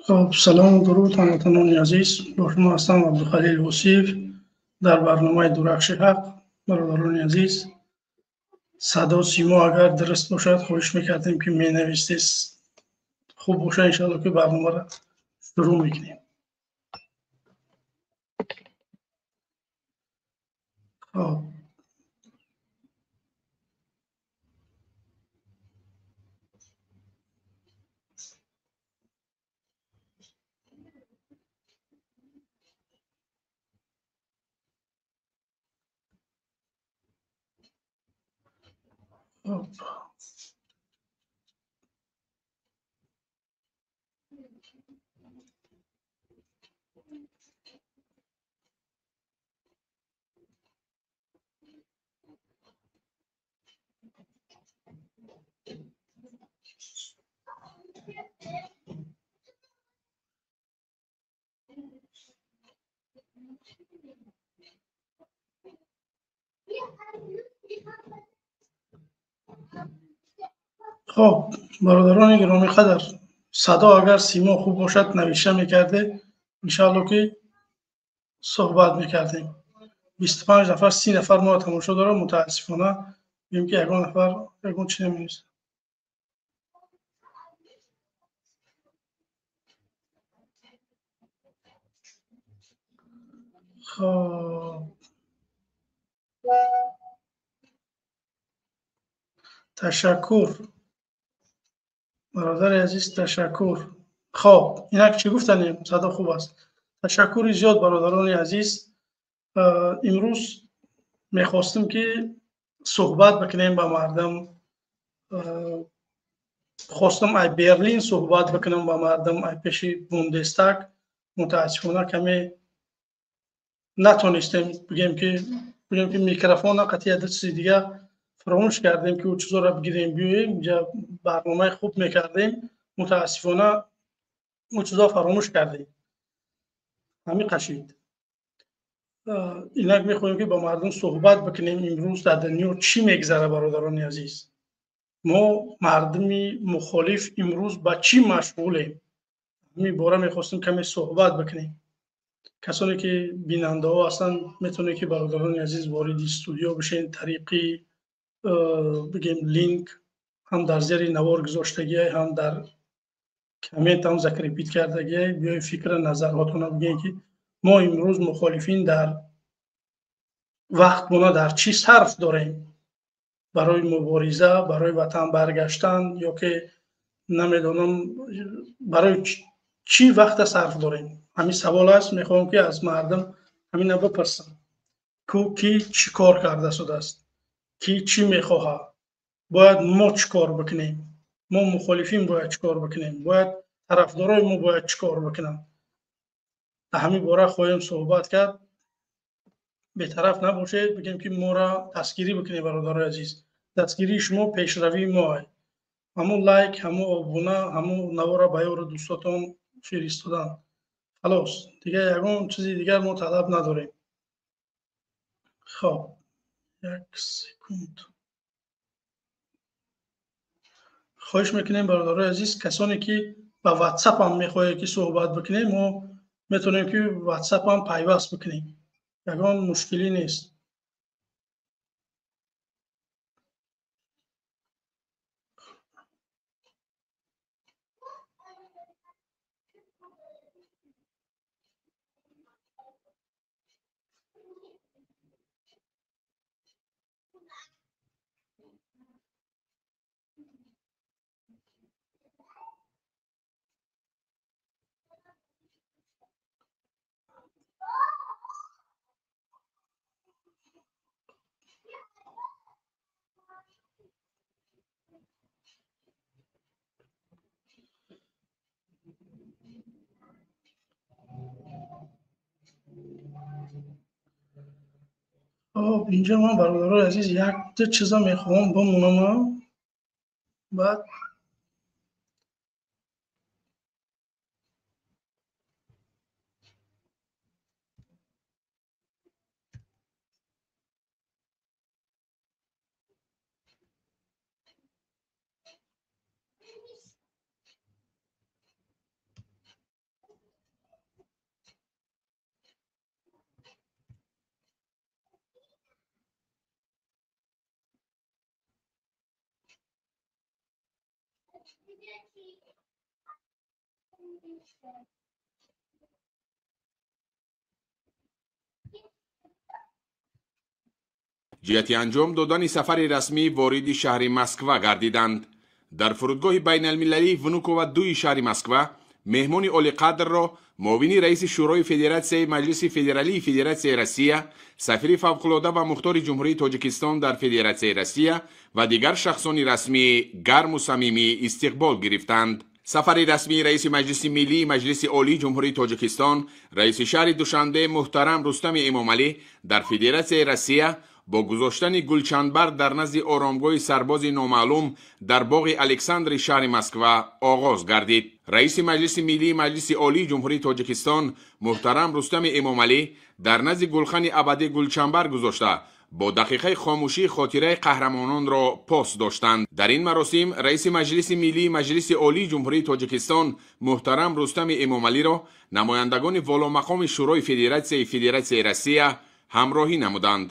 Хуб, салом, дуруд, ҳамватанони азиз. Бо шумо ҳастам Абдухалил Восиев дар барномаи Дурахши ҳақ. Бародарони азиз, садо симо агар дуруст бошад, хоҳиш мекардем, ки менавистед. Хуб бошад, иншоалло, ки барномаро шурӯъ мекунем. Хуб, хуб, бародарони гиромӣ қадр, садо агар симо хуб бошад, навишта мекарде, иншоалло, ки суҳбат мекардем. 25 нафар, 30 нафар мо тамошо дорам, мутаассифона бим, ки ягон нафар ягон чи наменависад. Хуб, ташаккур, бародари азиз, ташаккур. Хоб, инак чӣ гуфтанем, садо хуб аст. Ташаккури зиёд, бародарони азиз. Имрӯз мехостем, ки суҳбат бикунем ба мардум. Хостам ай Берлин суҳбат бикунам ба мардум, ай пеши Бундестаг. Мутаассифона, каме натонистем, бигем, ки микрофона қатъи ду чизи дига фаромӯш кардем, ки ӯ чизоро бигирем, биёем инҷа, барномаи хуб мекардем. Мутаассифона, ӯ чизо фаромӯш кардем, ҳамин қашид. Инак мехоҳем, ки ба мардум суҳбат бикунем. Имрӯз дар дунё чӣ мегзара, бародарони азиз? Мо мардуми мухолиф имрӯз ба чӣ машғулем? Ҳамин бора мехостем каме суҳбат бикунем. Касоне ки бинандаҳо ҳастанд, метавонед, ки, бародарони азиз, вориди студио бишед тариқи, бигем, линк ҳам дар зери навор гузоштагиай, ҳам дар коммент ҳам закрепить кардагиай. Биёед, фикра назарҳотона бигӯем, ки мо имрӯз мухолифин дар вақтмона дар чӣ сарф дорем: барои мубориза, барои ватан баргаштан ё ки намедонам барои чӣ вақта сарф дорем. Ҳамин савол аст, мехоҳам, ки аз мардум ҳамина бипурсам, ку ки чӣ кор карда шудааст, ки чӣ мехоҳад, бояд мо чӣ кор бикунем, мо мухолифин бояд чӣ кор бикунем, бояд тарафдорои мо бояд чӣ кор бикунанд. Дар ҳамин бора хоҳем суҳбат кард. Бетараф набошед, бигем, ки моро дастгирӣ бикунед, бародарои азиз. Дастгирии шумо пешравии мо. Ҳамун лайк, ҳамун обуна, ҳамун навора ба ёру дӯстотон фиристодан, халос, дигар ягон чизи дигар мо талаб надорем. Хоб, як секунд. Хоҳиш мекунем, бародарои азиз, касоне ки ба ватсапам мехоҳед, ки суҳбат бикунем, мо метавонем, ки ватсапам пайваст бикунем, ягон мушкилӣ нест. Хоб, инҷо ман, бародарои азиз, якта чиза мехоҳам бимонам, баъд Ҷиҳати анҷом додани сафари расмӣ вориди шаҳри Москва гардиданд. Дар фурудгоҳи байналмилалии Внуково дуи шаҳри Москва меҳмони олиқадрро муовини раиси Шӯрои Федератсияи Маҷлиси Федералии Федератсияи Россия, сафири фавқулода ва мухтори Ҷумҳурии Тоҷикистон дар Федератсияи Россия ва дигар шахсони расмӣ гарму самимӣ истиқбол гирифтанд. Сафари расмии раиси Маҷлиси Миллии Маҷлиси Олии Ҷумҳурии Тоҷикистон, раиси шаҳри Душанбе муҳтарам Рустами Эмомалӣ дар Федератсияи Россия бо гузоштани гулчанбар дар назди оромгоҳи сарбози номаълум дар боғи Александри шаҳри Москва оғоз гардид. Раиси Маҷлиси Миллии Маҷлиси Олии Ҷумҳурии Тоҷикистон муҳтарам Рустами Эмомалӣ дар назди гулхани абадӣ гулчанбар гузошта, бо дақиқаи хомӯшӣ хотираи қаҳрамононро пос доштанд. Дар ин маросим раиси Маҷлиси Миллии Маҷлиси Олии Ҷумҳурии Тоҷикистон муҳтарам Рустами Эмомалиро намояндагони воломақоми Шӯрои Федератсияи Федератсияи Россия ҳамроҳӣ намуданд.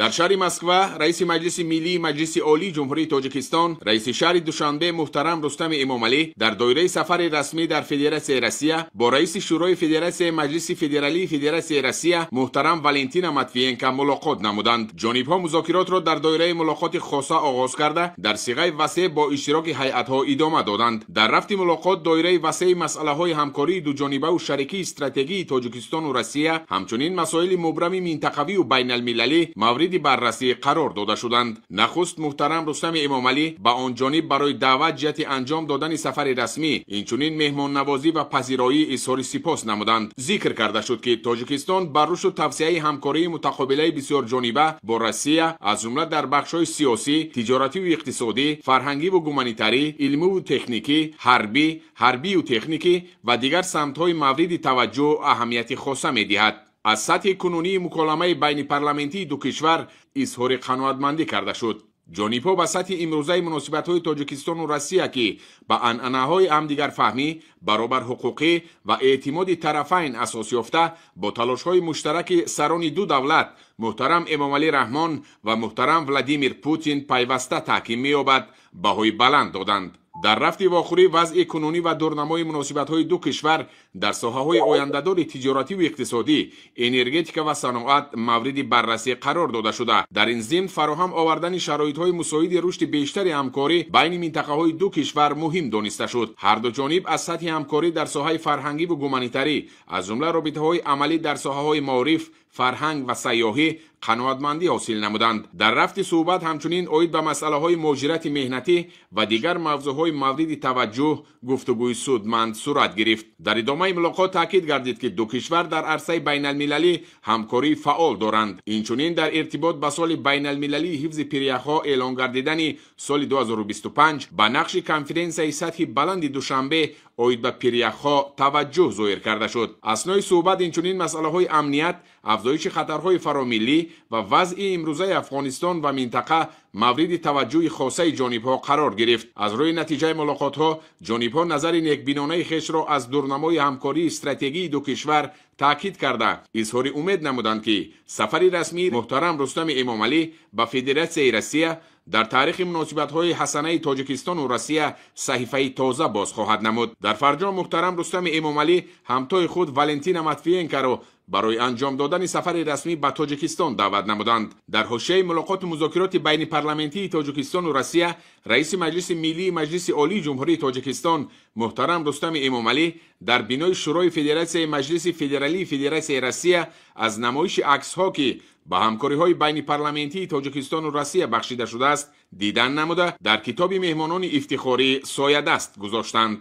Дар шаҳри Москва раиси Маҷлиси Миллии Маҷлиси Олии Ҷумҳурии Тоҷикистон, раиси шаҳри Душанбе муҳтарам Рустами Эмомалӣ дар доираи сафари расмӣ дар Федератсияи Россия бо раиси Шӯрои Федератсияи Маҷлиси Федералии Федератсияи Россия муҳтарам Валентина Матвиенко мулоқот намуданд. Ҷонибҳо музокиротро дар доираи мулоқоти хоса оғоз карда, дар сиғаи васеъ бо иштироки ҳайатҳо идома доданд. Дар рафти мулоқот доираи васеи масъалаҳои ҳамкории дуҷонибаву шарикии стратегии Тоҷикистону Россия, ҳамчунин масоили мубрами минтақавию байналмилалӣ мавриди баррасӣ қарор дода шуданд. Нахуст муҳтарам Рустами Эмомалӣ ба он ҷониб барои даъват ҷиҳати анҷом додани сафари расмӣ, инчунин меҳмоннавозӣ ва пазироӣ изҳори сипос намуданд. Зикр карда шуд, ки Тоҷикистон ба рушду тавсеаи ҳамкории мутақобилаи бисёрҷониба бо Россия, аз ҷумла дар бахшҳои сиёсӣ, тиҷоративу иқтисодӣ, фарҳангиву гуманитарӣ, илмиву техникӣ, ҳарбӣ, ҳарбию техникӣ ва дигар самтҳои мавриди таваҷҷӯҳ аҳамияти хоса медиҳад. Аз сатҳи кунунии муколамаи байнипарламентии ду кишвар изҳори қаноатмандӣ карда шуд. Ҷонибҳо ба сатҳи имрӯзаи муносибатҳои Тоҷикистону Россия, ки ба анъанаҳои ҳамдигарфаҳмӣ, баробарҳуқуқӣ ва эътимоди тарафайн асос ёфта, бо талошҳои муштараки сарони ду давлат муҳтарам Эмомалӣ Раҳмон ва муҳтарам Владимир Путин пайваста таҳким меёбад, баҳои баланд доданд. Дар рафти вохӯрӣ вазъи кунунӣ ва дурнамои муносибатҳои ду кишвар дар соҳаҳои ояндадори тиҷоративу иқтисодӣ, энергетика ва саноат мавриди баррасӣ қарор дода шуда. Дар ин зимн фароҳам овардани шароитҳои мусоиди рушди бештари ҳамкорӣ байни минтақаҳои ду кишвар муҳим дониста шуд. Ҳар ду ҷониб аз сатҳи ҳамкорӣ дар соҳаи фарҳангиву гуманитарӣ, аз ҷумла робитаҳои амалӣ дар соҳаҳои маориф, фарҳанг ва сайёҳӣ қаноатмандӣ ҳосил намуданд. Дар рафти суҳбат ҳамчунин оид ба масъалаҳои муҳоҷирати меҳнатӣ ва дигар мавзӯъҳои мавриди таваҷҷӯҳ гуфтугӯи судманд сурат гирифт. Дар идомаи мулоқот таъкид гардид, ки ду кишвар дар арсаи байналмилалӣ ҳамкории фаъол доранд. Инчунин дар иртибот ба соли байналмилалии ҳифзи пиряхҳо эълон гардидани соли 2025 ба нақши конференсияи сатҳи баланди Душанбе оид ба пиряхҳо таваҷҷӯҳ зоҳир карда шуд. Аснои суҳбат инчунин масъалаҳои амният, афзоиши хатарҳои фаромиллӣ ва вазъи имрӯзаи Афғонистон ва минтақа мавриди таваҷҷӯҳи хосаи ҷонибҳо қарор гирифт. Аз рӯи натиҷаи мулоқотҳо ҷонибҳо назари некбинонаи хешро аз дурнамои ҳамкории стратегии ду кишвар таъкид карда, изҳори умед намуданд, ки сафари расмии муҳтарам Рустами Эмомалӣ ба Федератсияи Россия дар таърихи муносибатҳои ҳасанаи Тоҷикистону Россия саҳифаи тоза боз хоҳад намуд. Дар фарҷом муҳтарам Рустами Эмомалӣ ҳамтои худ Валентина Матвиенкоро барои анҷом додани сафари расмӣ ба Тоҷикистон даъват намуданд. Дар ҳошияи мулоқоту музокироти байнипарламентии Тоҷикистону Россия раиси Маҷлиси Миллии Маҷлиси Олии Ҷумҳурии Тоҷикистон муҳтарам Рустами Эмомалӣ дар бинои Шӯрои Федератсияи Маҷлиси Федералии Федератсияи Россия аз намоиши аксҳо, ки ба ҳамкориҳои байнипарламентии Тоҷикистону Россия бахшида шудааст, дидан намуда, дар китоби меҳмонони ифтихорӣ соядаст гузоштанд.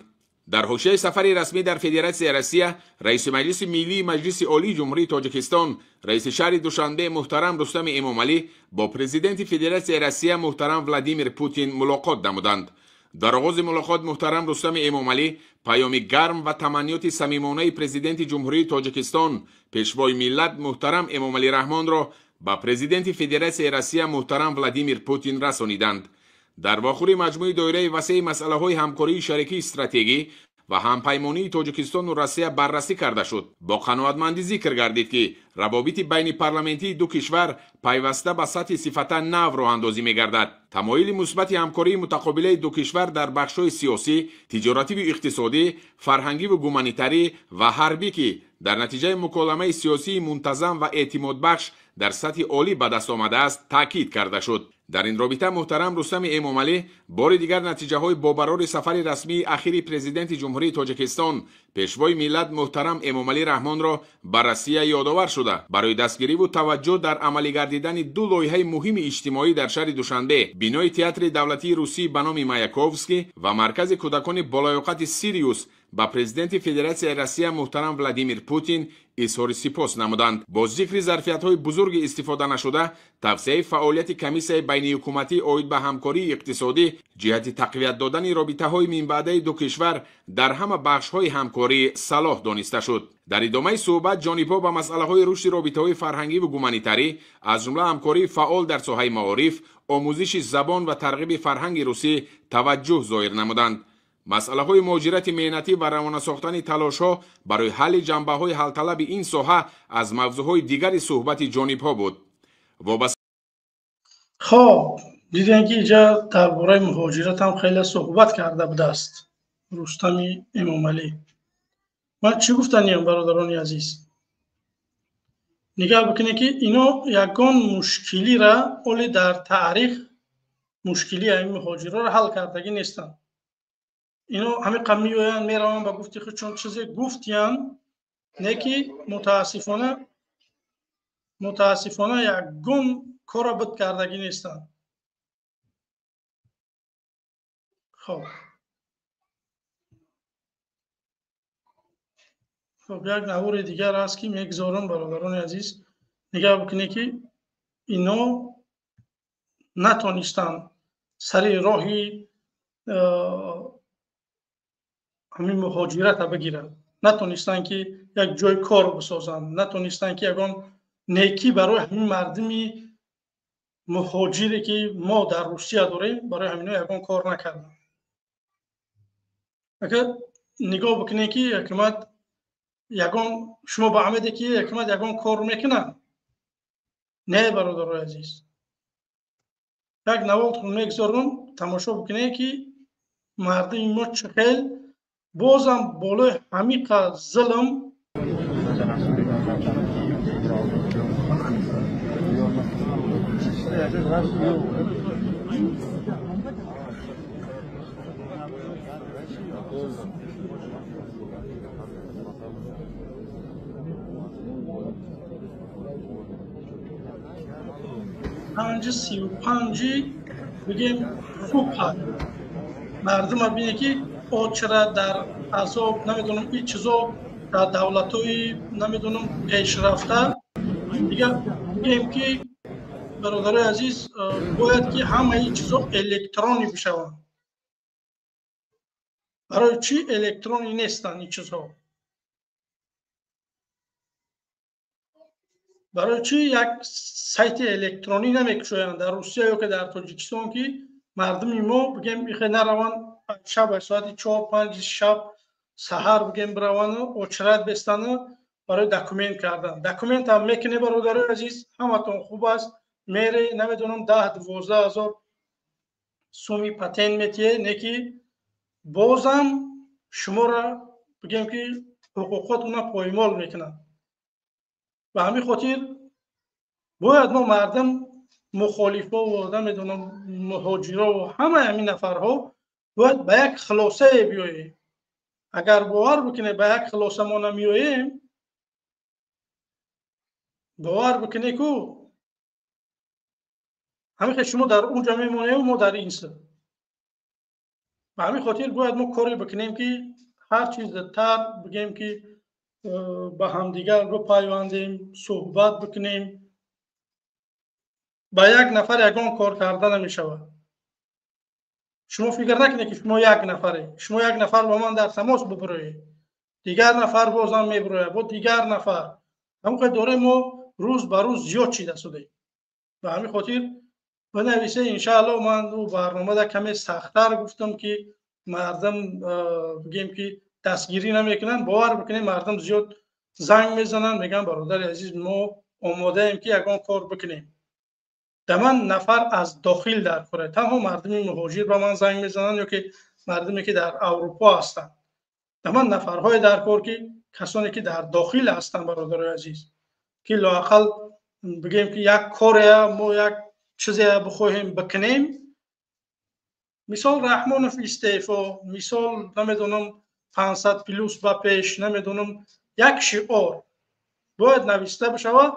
Дар ҳошияи сафари расмӣ дар Федератсияи Россия раиси Маҷлиси Миллии Маҷлиси Олии Ҷумҳурии Тоҷикистон, раиси шаҳри Душанбе муҳтарам Рустами Эмомалӣ бо президенти Федератсияи Россия муҳтарам Владимир Путин мулоқот намуданд. Дар оғози мулоқот муҳтарам Рустами Эмомалӣ паёми гарм ва таманниёти самимонаи президенти Ҷумҳурии Тоҷикистон, пешвои миллат муҳтарам Эмомалӣ Раҳмонро ба президенти Федератсияи Россия муҳтарам Владимир Путин расониданд. Дар вохӯри маҷмӯи доираи васеи масъалаҳои ҳамкории шарикии стратегӣ Ва ҳампаймонии Тоҷикистону Россия баррасӣ карда шуд. Бо қаноатмандӣ зикр гардид, ки равобити байнипарламентии ду кишвар пайваста ба сатҳи сифата нав роҳандозӣ мегардад. Тамоили мусбати ҳамкории мутақобилаи ду кишвар дар бахшҳои сиёсӣ, тиҷоративу иқтисодӣ, фарҳангиву гуманитарӣ ва ҳарбӣ, ки дар натиҷаи муколамаи сиёсии мунтазам ва эътимодбахш дар сатҳи олӣ ба даст омадааст, таъкид карда шуд. Дар ин робита муҳтарам Рустами Эмомалӣ бори дигар натиҷаҳои бобарори сафари расмии ахири Президенти Ҷумҳурии Тоҷикистон, Пешвои миллат муҳтарам Эмомалӣ Раҳмонро ба Россия ёдовар шуда, барои дастгириву таваҷҷӯҳ дар амалигардидани ду лоиҳаи муҳими иҷтимоӣ дар шаҳри Душанбе, бинои Театри давлатии русӣ ба номи Маяковский ва Маркази кӯдакони болаёқати Сириус, ба Президенти Федератсияи Россия муҳтарам Владимир Путин изҳори сипос намуданд. Бо зикри зарфиятҳои бузурги истифода нашуда, тавсияи фаъолияти Комиссияи байниҳукуматӣ оид ба ҳамкории иқтисодӣ ҷиҳати тақвият додани робитаҳои минбаъдаи ду кишвар дар ҳама бахшҳои ҳамкорӣ салоҳ дониста шуд. Дар идомаи суҳбат ҷонибҳо ба масъалаҳои рушди робитаҳои фарҳангиву гуманитарӣ, аз ҷумла ҳамкории фаъол дар соҳаи маориф, омӯзиши забон ва тарғиби фарҳанги русӣ таваҷҷӯҳ зоҳир намуданд. Масъалаҳои муҳоҷирати меҳнатӣ ва равона сохтани талошҳо барои ҳалли ҷанбаҳои ҳалталаби ин соҳа аз мавзӯъҳои дигари суҳбати ҷонибҳо буд. Хоб, дидем, ки инҷа дар бораи муҳоҷират ҳам хеле суҳбат карда будааст Рустами Эмомалӣ. Ман чӣ гуфтаниям, бародарони азиз? Нигаҳ бикунед, ки ино ягон мушкилира оле дар таърих мушкилии ҳамин муҳоҷирҳоро ҳал кардагӣ нестанд. Ино ҳамиқа меоянд, мераванд, ба гуфти худ чун чизе гуфтиянд, не ки мутаассифона ягон корро буд кардагӣ нестанд. Хоб, як навори дигар аст, ки мегузорам, бародарони азиз, нигаҳ бикунед, ки ино натонистанд сари роҳи ҳамин муҳоҷирата бигиранд, натонистанд, ки як ҷои кор бисозанд, натонистанд, ки ягон некӣ барои ҳамин мардуми муҳоҷире, ки мо дар Русия дорем, барои ҳамино ягон кор накарданд. Агар нигоҳ бикунед, ки ҳукумат ягон, шумо ба умеде ки ҳукумат ягон кор мекунад? Не, бародарои азиз, як навор мегузорам, тамошо бикунед, ки мардуми мо чӣ хел бозам болои ҳамиқа зулм. Панҷи 35-и бигем хуб ҳаст. Мардума бинед, ки очра дар азоб, намедонам, ин чизо дар давлатҳои, намедонам, пешрафта. Дигар бигем, ки бародарои азиз, бояд ки ҳамаи чизо электронӣ бишаванд. Барои чӣ электронӣ нестанд ин чизҳо? Барои чӣ як сайти электронӣ намекушоянд дар Русия ё ки дар Тоҷикистон, ки мардуми мо, бигем, ихе нараванд шаб соати 4-5 шаб саҳар, бигем, биравану очрат бестану барои документ кардан? Документ ҳам мекунӣ, бародарои азиз, ҳаматон хуб аст, мере, намедонам, 10-12 ҳазор суми патент метиҳе, не ки бозам шуморо, бигем, ки ҳуқуқотона поймол мекунанд. Ба ҳамин хотир бояд мо мардум, мухолифову, намедонам, муҳоҷирову ҳамаи ҳамин нафарҳо бояд ба як хулосае биёем. Агар бовар бикунед, ба як хулоса мо намеоем, бовар бикунед, ку ҳамин хел шумо дар он ҷо мемонем, мо дар ин. Ба ҳамин хотир бояд мо коре бикунем, ки ҳар чиз зудтар, бигем, ки ба ҳамдигар бипайвандем, суҳбат бикунем. Ба як нафар ягон кор карда намешавад. Шумо фикр накунед, ки шумо як нафаре. Шумо як нафар ба ман дар тамос бибироед, дигар нафар бозам мебирояд, бо дигар нафар. Ҳамин дорем, мо рӯз ба рӯз зиёд шида шудем. Ба ҳамин хотир бинависе, иншаалло. Ман ӯ барномада каме сахттар гуфтам, ки мардум, бигем, ки дастгирӣ намекунанд, бовар бикунед, мардум зиёд занг мезананд, мегӯянд бародари азиз, мо омодаем ки ягон кор бикунем. Да ман нафар аз дохил дар кора, танҳо мардуми муҳоҷир ба ман занг мезананд ё ки мардуме ки дар Аврупо ҳастанд. Да ман нафарҳое дар кор ки касоне ки дар дохил ҳастанд, бародарои азиз, ки лоақал бигӯем ки як коре мо як чизе бихоҳем бикунем. Мисол Раҳмонов истеъфо, мисол намедонам 500 плюс ба пеш, намедонам як шиор бояд нависта бишавад.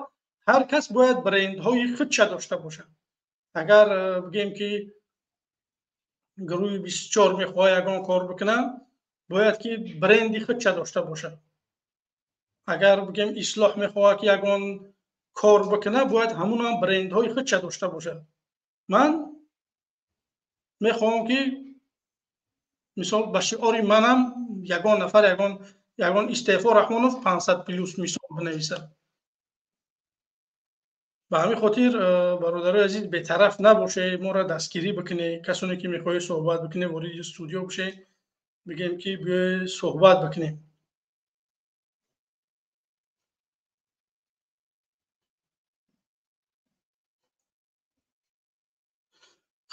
Ҳар кас бояд брендҳои худша дошта бошад. Агар бигӯем ки гурӯҳи 24 мехоҳад ягон кор бикунад, бояд ки бренди худша дошта бошад. Агар бигӯем ислоҳ мехоҳад ки ягон кор бикунад, бояд ҳамунам брендҳои худша дошта бошад. Ман мехоҳам ки мисол ба шиори манам ягон нафар ягон истеъфо Раҳмонов 500 плюс мисол бинависад. Ба ҳамин хотир бародарои азиз, бетараф набошед, моро дастгирӣ бикунед. Касоне ки мехоҳед суҳбат бикунед, вориди студио бишед, бигем ки биёед суҳбат бикунем.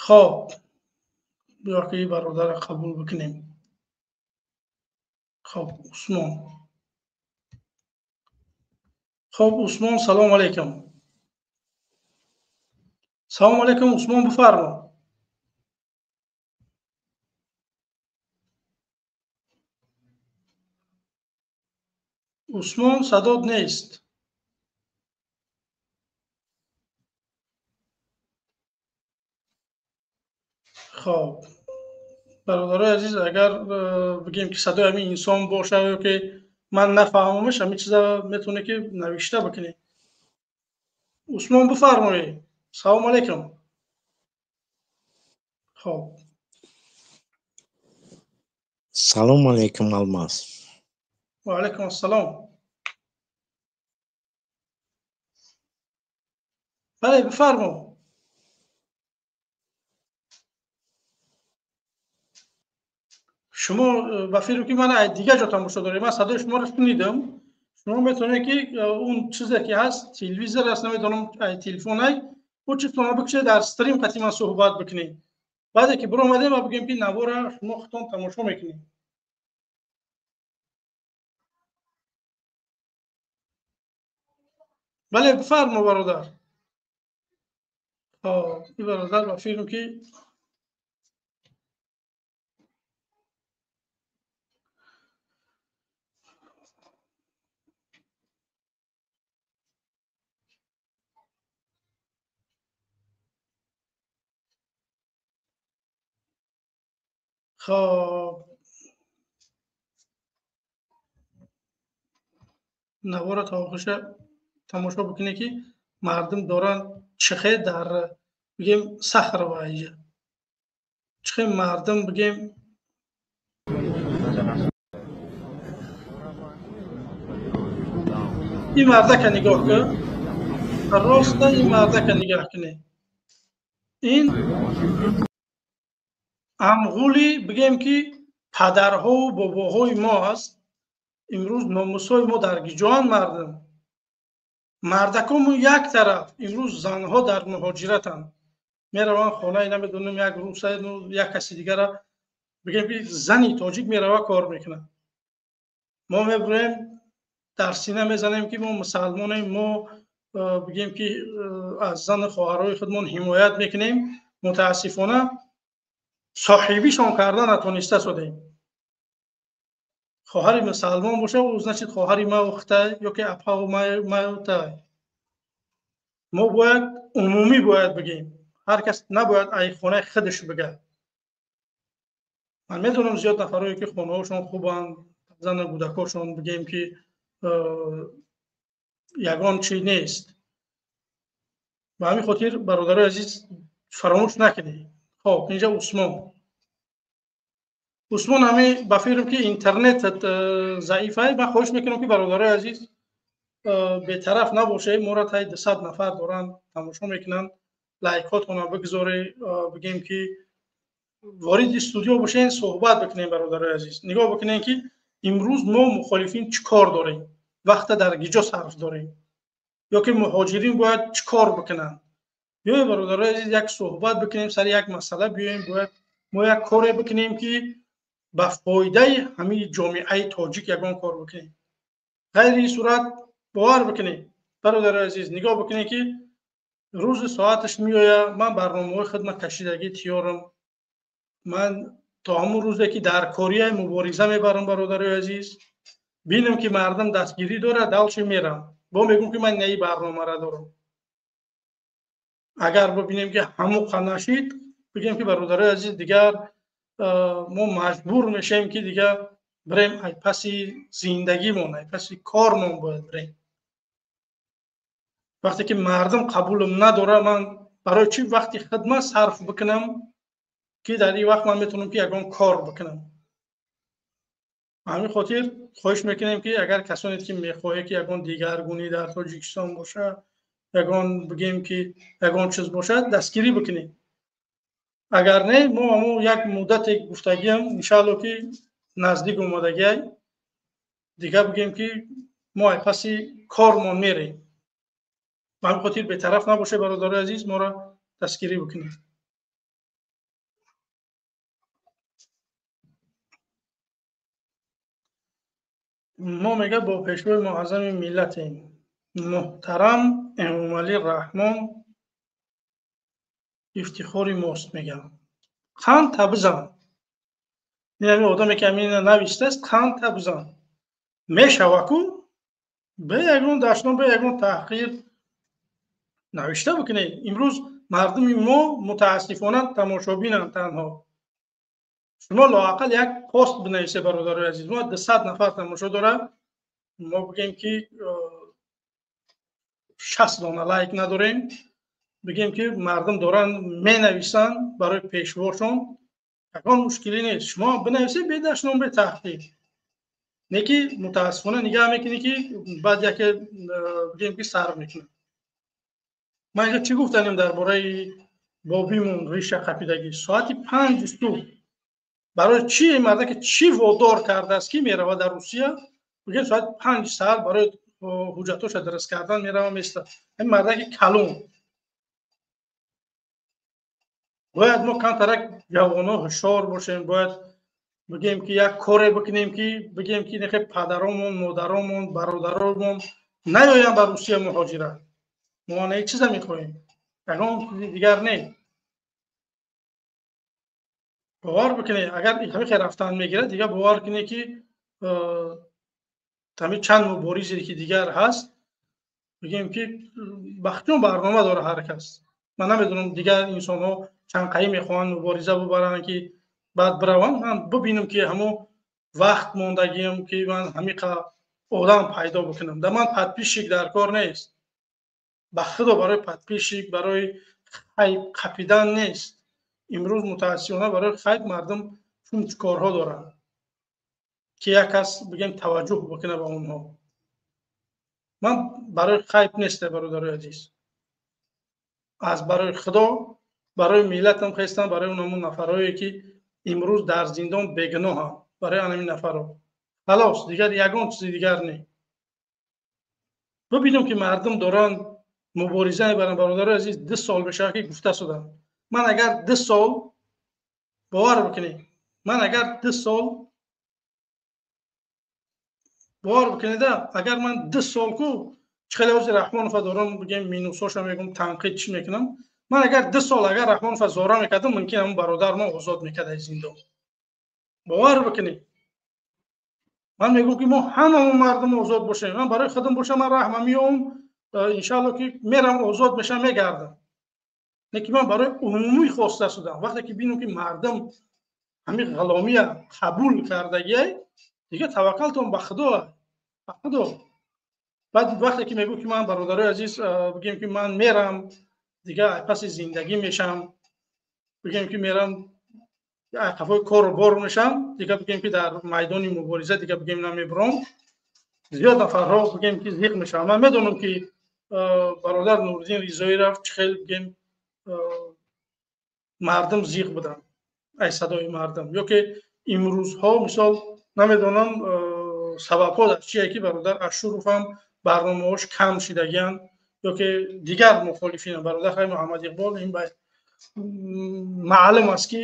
Хоб, биё ки бародарро қабул бикунем. Хоб, Усмон. Хоб, Усмон, салом алейкум. Салом алейкум, Усмон, бифармо. Усмон, садот нест. Хоб, бародарои азиз, агар бигем ки садои ҳамин инсон бошад ё ки ман нафаҳмамаш, ҳамин чиза метавонед ки навишта бикунед. Усмон, бифармоед. Салом алейкум. Хоб. Салом алейкум, Алмаз. Ва алейкум ассалом. Бале, бифармо. Шумо ба фикр ки ман аз дигар ҷо тамошо дорем, ман садои шуморо шунидам. Шумо метавонед ки он чизе ки ҳаст, телевизор аст, намедонам, телефон ай, ӯ чизтонро бикушед, дар стрим қати ман суҳбат бикунед. Баъде ки биромадем ва бигӯем ки навора шумо худтон тамошо мекунед. Бале, бифармо бародар. Хоб, ин бародар ба фикрам ки хоб навора то охирша тамошо бикунед ки мардум доранд чихе дар бигем Сахарова иҷа чихе мардум бигем ин мардака нигоҳ кун, роста ин мардака нигоҳ кунед. Ин амғули бигем ки падарҳову бобоҳои мо аст. Имрӯз номусҳои мо дар гиҷоанд мардум. Мардакому як тараф, имрӯз занҳо дар муҳоҷиратанд. Мераванд хонаи намедонам як руса, як каси дигара, бигем ки зани тоҷик мерава кор мекунад. Мо мебурем дар сина мезанем ки мо мусалмонем, мо бигем ки аз зану хоҳарҳои худмон ҳимоят мекунем. Мутаассифона соҳибишон карда натониста шудем. Хоҳари мусалмон боша, ӯ значит хоҳари мау хитай ё ки апау мау тай. Мо бояд умумӣ бояд бигем, ҳар кас набояд ай хонаи худаш бигӯяд. Ман медонам зиёд нафарое ки хонаҳошон хубанд, зану кӯдакошон бигем ки ягон чи нест. Ба ҳамин хотир бародарои азиз, фаромӯш накунед. Хоб, инҷа Усмон. Усмон, ҳами ба фикрам ки интернет заиф ай. Ман хоҳиш мекунам ки бародарои азиз бетараф набошед. Моро таи 200 нафар доранд тамошо мекунанд. Лайкҳотонро бигзоред, бигем ки вориди студио бошед, суҳбат бикунем. Бародарои азиз, нигоҳ бикунем ки Имрӯз мо мухолифин чӣ кор дорем, вақта дар гиҷо сарф дорем, ё ки муҳоҷирин бояд чӣ кор бикунанд? Биёем, бародарои азиз, як суҳбат бикунем сари як масъала. Биёем, бояд мо як коре бикунем, ки ба фоидаи ҳамин ҷомеаи тоҷик ягон кор бикунем. Ғайри ин сурат, бовар бикунем, бародарои азиз, нигоҳ бикунем, ки рӯзи соаташ меояд. Ман барномаҳои хидмат кашидагӣ тиёрам. Ман то ҳамон рӯзе ки дар корияи мубориза мебарам, бародарои азиз, бинам ки мардум дастгирӣ дорад, дальше мерам, бо мегӯм ки ман наи барномара дорам. Агар бибинем ки ҳамоқа нашид, бигем ки, бародарои азиз, дигар мо маҷбур мешавем, ки дигар бирем ай паси зиндагимон, ай паси кормон бояд бирем. Вақте ки мардум қабулам надорад, ман барои чӣ вақти хидмат сарф бикунам, ки дар ин вақт ман метавонам ки ягон кор бикунам? Ҳамин хотир хоҳиш мекунем, ки агар касоне ки мехоҳед, ки ягон дигаргунӣ дар Тоҷикистон бошад, ягон бигем ки ягон чиз бошад, дастгирӣ бикунед. Агар не, мо ҳамон як муддате гуфтагиам, иншаалло, ки наздик омадагиай, дигар бигем ки мо ай паси кормон мерем. Ба ҳамин хотир бетараф набошед, бародарои азиз, моро дастгирӣ бикунед. Мо, мега, бо пешвои муаззами миллатем, муҳтарам Эмомалӣ Раҳмон ифтихори мост, мегам. Қандта бизан, ин ҳамин одаме ки ҳамина навиштааст, қандта бизан мешава ку, бе ягон дашном, бе ягон таҳқир навишта бикунед. Имрӯз мардуми мо мутаассифона тамошобинанд танҳо. Шумо лоақал як пост бинависе, бародарои азиз. Мо 200 нафар тамошо дорад, мо бигем ки 60 дона лайк надорем. Бигем ки мардум доранд менависанд барои пешвошон, ягон мушкилӣ нест. Шумо бинависед бе дашном, бе таҳқир. Не ки мутаассифона нигаҳ мекунӣ, ки баъд яке бигем ки сарф мекунад. Ман инҷо чӣ гуфтанем дар бораи бобимон риша қапидагӣ? Соати 5 субҳ барои чӣ марда ки чӣ водор кардааст, ки меравад дар Русия? Бигем, соати 5 саҳар барои ҳуҷҷатоша дуруст кардан мерава, места. Ҳамин мардаки калон. Бояд мо камтарак ҷавоно ҳушёр бошем. Бояд бигем ки як коре бикунем, ки бигем ки нехе падаромон, модаромон, бародаромон наёянд ба Русия муҳоҷират. Мо на чиза мехоҳем, ягон чизи дигар не. Бовар бикунед, агар ҳамин рафтан мегирад, дигар бовар кунед, ки ҳамин чанд муборизе ки дигар ҳаст, бигем ки бахтиён барнома дора ҳар кас. Ман намедонам, дигар инсонҳо чанд қаи мехоҳанд мубориза бубаранд, ки баъд бираванд. Ман бибинам, ки ҳамон вақт мондагиам, ки ман ҳамиқа одам пайдо бикунам. Дар ман подписчик дар кор нест, ба худо, барои подписчик, барои хайп қапидан нест. Имрӯз мутаассифона барои хайп мардум чун корҳо доранд, ки як кас бигем таваҷҷӯҳ бикунад ба онҳо. Ман барои хайп нест, бародарои азиз, аз барои худо, барои миллатам хестам, барои онамон нафарҳое ки имрӯз дар зиндон бегуноҳанд, барои анамин нафарҳо, халос, дигар ягон чизи дигар не. Бибинам, ки мардум доранд мубориза мебаранд. Бародарои азиз, 2 сол мешавад, ки гуфта шудам. Ман агар 2 сол, бовар бикунед, ман агар 2 сол, бовар бикунеда, агар ман 2 сол ку чӣ хеле ҳозир Раҳмонова дорам, бигем, минусоша мегум, танқид чӣ мекунам. Ман агар 2 сол агар Раҳмонова зора мекардам, мумкин ҳамон бародар мо озод мекард аз зиндон. Бовар бикунед, ман мегӯм, ки мо ҳамамон мардум озод бошем. Ман барои худам бошам, ман раҳма меом, иншаалло, ки мерам, озод мешам, мегардам. Лекин ман барои умумӣ хоста шудам. Вақте ки бинам, ки мардум ҳамин ғуломия қабул кардагиай, дигар таваккалтон ба худо, ба худо. Баъд вақте ки мегӯ, ки ман, бародарои азиз, бигем, ки ман мерам, дигар паси зиндагӣ мешам, бигем, ки мерам, қафои кору бор мешам, дигар бигем, ки дар майдони мубориза дигар, бигем, намебуром, зиёд нафарҳо, бигем, ки зиқ мешаванд. Ман медонам, ки бародар Нуриддин Ризоӣ рафт, чӣ хел, бигем, мардум зиқ буданд ай садои мардум, ё ки имрӯзҳо мисол Намедонам, сабабҳо дар чие, ки бародар Ашуров ҳам барномаҳош кам шидагианд ё ки дигар мухолифин. Бародар хай Муҳаммад Иқбол, ин маълум аст, ки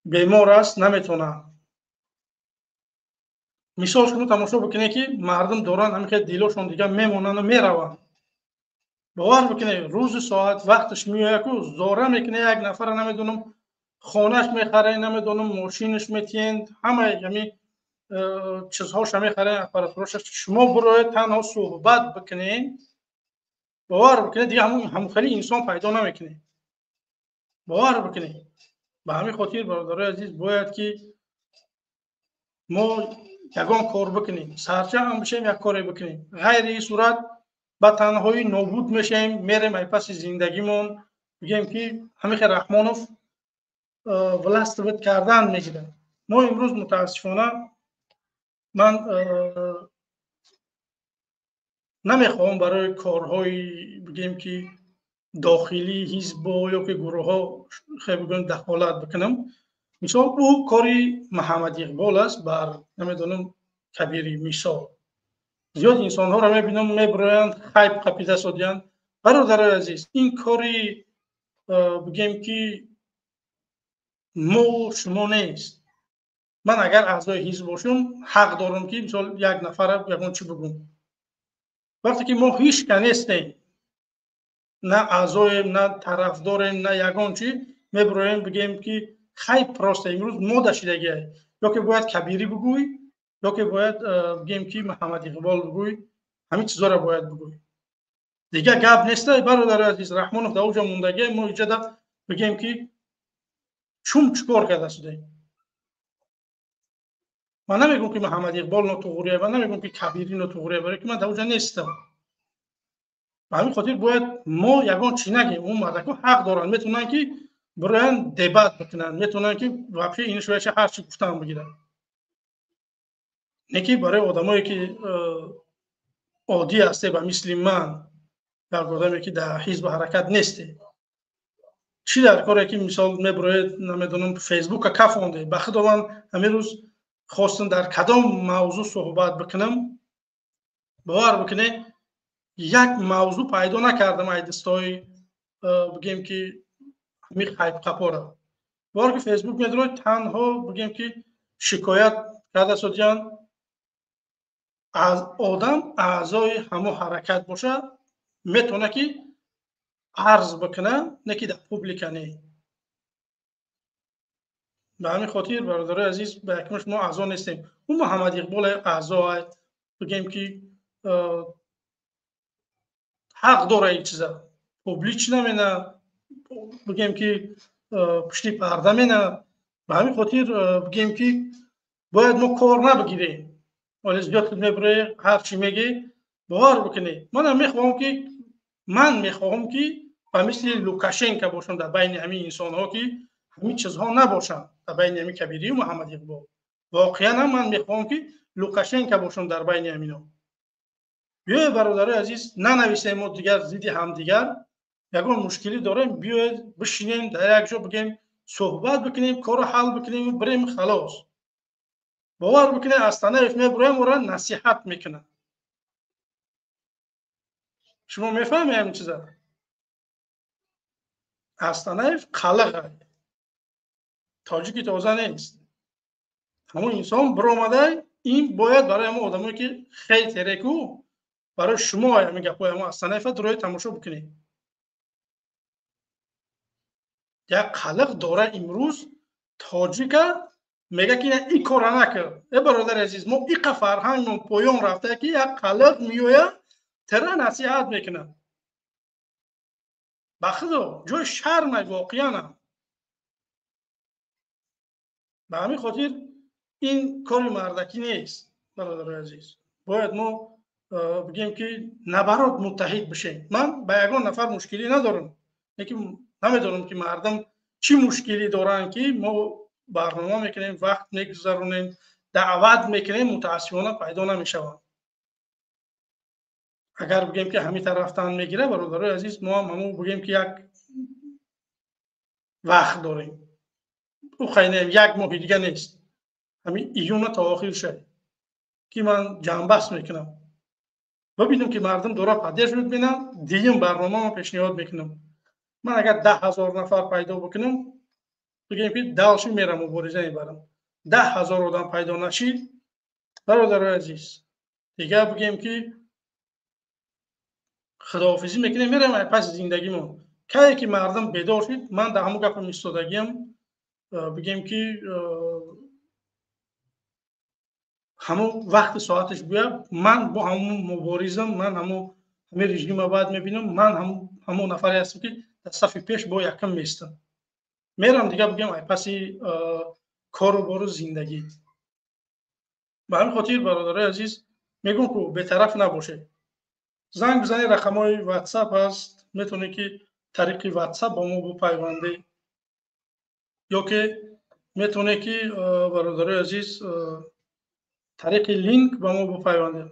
бемор аст, наметавонад. Мисол, шумо тамошо бикунед, ки мардум доранд ҳамин хел дилошон дигар мемонанду мераванд. Бовар бикунед, рӯзи соат вақташ меояку зора мекунед, як нафара, намедонам, хонаш мехаред, намедонам, мошинаш метиҳед, ҳамаи ҳами чизҳоша мехаред, аппаратураша. Шумо бироед, танҳо суҳбат бикунед, бовар бикунед, дига ҳамон хели инсон пайдо намекунед, бовар бикунед. Ба ҳамин хотир, бародарои азиз, бояд ки мо ягон кор бикунем, сарчаҳам бишем, як коре бикунем. Ғайри ин сурат ба танҳоӣ нобуд мешавем, мерем ай паси зиндагимон. Бигем, ки ҳамихе Раҳмонов властвовать кардан мегирад. Мо имрӯз, мутаассифона, ман намехоҳам барои корҳои, бигем, ки дохилии ҳизбо ё ки гурӯҳҳо, хе бигӯем, дахолат бикунам. Мисол, ӯ кори Муҳаммад Иқбол аст бар, намедонам, Кабири. Мисол, зиёд инсонҳоро мебинам, мебироянд, хайп қапида содиянд. Бародарои азиз, ин кори, бигем, ки мо шумо нест. Ман агар аъзои ҳизб бошам, ҳақ дорам, ки мисол як нафара ягон чӣ бигӯм. Вақте ки мо ҳичка нестем, на аъзоем, на тарафдорем, на ягон чӣ, мебироем, бигем, ки хайп просто имрӯз мода шидагиа. Ё ки бояд Кабирӣ бигӯй, ё ки бояд, бигем, ки Муҳаммад Иқбол бигӯй, ҳамин чизоро бояд бигӯй, дигар гап неста, бародари азиз. Раҳмонов дар уҷа мондагия, мо иҷада, бигем, ки чум чӣ кор карда шудаем? Ман намегӯм, ки Муҳаммад Иқбол нотуғрия, ман намегӯм, ки Кабирӣ нотуғрия, барое ки ман дар уҷа нестам. Ба ҳамин хотир бояд мо ягон чӣ нагем. Он мардако ҳақ доранд, метавонанд, ки бироянд, дебат бикунанд, метавонанд, ки вообще иншояша ҳар чӣ гуфтан бигиранд. Не ки барои одамое, ки оддӣ ҳасте, ба мисли ман, як одаме, ки дар ҳизбу ҳаракат несте, чӣ дар коре, ки мисол мебироед, намедонам, Фейсбука кафонде. Ба худованд, ҳамин рӯз хостам дар кадом мавзӯъ суҳбат бикунам, бовар бикунед, як мавзӯъ пайдо накардам. Ай дастҳои, бигем, ки ҳамин хайпқапора бовар, ки Фейсбук медироед, танҳо, бигем, ки шикоят карда содиянд. Аз одам аъзои ҳамон ҳаракат бошад, метавона, ки арз бикуна, не ки дар публика не. Ба ҳамин хотир, бародарои азиз, ба якмаш мо аъзо нестем. Ӯ Муҳаммад Иқбол аъзо, бигем, ки ҳақ дора ин чиза публично мена, бигем, ки пушти парда мена. Ба ҳамин хотир, бигем, ки бояд мо кор набигирем. Оле зиёд мебуре, ҳар чӣ мегӣ, бовар бикунед, манам мехоҳам, ки ман мехоҳам, ки ба мисли Лукашенко бошам дар байни ҳамин инсонҳо, ки ҳамин чизҳо набошанд дар байни ҳамин Кабирию Муҳаммад Иқбол. Воқеан ҳам ман мехоҳам, ки Лукашенко бошам дар байни ҳамино. Биёед, бародарои азиз, нанависем мо дигар зидди ҳамдигар. Ягон мушкилӣ дорем, биёед, бишинем дар як ҷо, бигем, суҳбат бикунем, корро ҳал бикунем, бирем, халос. Бовар бикунед, Астанаев мебуроям, ӯро насиҳат мекунад. Шумо мефаҳмед ҳамин чиза? Астанаев қалиқ, тоҷики тоза нест. Ҳамон инсон биромадай, ин бояд барои ҳамон одамое, ки хейтереку, барои шумо ҳамин гапҳои ҳамон Астанаева дурои тамошо бикунед. Як қалиқ дора, имрӯз тоҷика мега, ки ин кора накард. Э, бародари азиз, мо иқа фарҳангмон поён рафта, ки як қалиқ меояд, тира насиҳат мекунад. Ба худо, ҷои шармай воқеанам. Ба ҳамин хотир ин кори мардакӣ нест, бародарои азиз. Бояд мо, бигем, ки наоборот муттаҳид бишем. Ман ба ягон нафар мушкилӣ надорам, лекин намедонам, ки мардум чӣ мушкилӣ доранд, ки мо барнома мекунем, вақт мегузаронем, даъват мекунем, мутаассифона пайдо намешаванд. Агар, бигем, ки ҳамин тарафтан мегира, бародарои азиз, мо ҳам ҳамон, бигем, ки як вақт дорем, ӯ хайнем, як моҳи дига нест. Ҳамин июна то охир шад ки ман ҷамъбаст мекунам. Бибинам ки мардум дора поддерживать мекунам, дуюм барномаро пешниҳод мекунам. Ман агар 10 000 нафар пайдо бикунам, бигем ки дальше мерам, мубориза мебарам. 10 000 одам пайдо нашид, бародарои азиз, дигар бигем ки худоҳофизӣ мекунем, мерам паси зиндагимон. Кае ки мардум бедор шид, ман дар ҳамон гапам истодагиам, бигем ки ҳамон вақти соаташ буя, ман бо ҳамон муборизам, ман ҳамон ҳамин режима баъд мебинам, ман ҳамон нафаре ҳастам ки дар сафи пеш бо якум меистам. Мерам дигар, бигем, ай паси кору бору зиндагӣ. Ба ҳамин хотир, бародарои азиз, мегӯм ку бетараф набошед. Занг бизанед, рақамҳои ватсап ҳаст, метавонед ки тариқи ватсап бо мо бупайвандед ё ки метавонед ки, бародарои азиз, тариқи линк ба мо бупайвандед.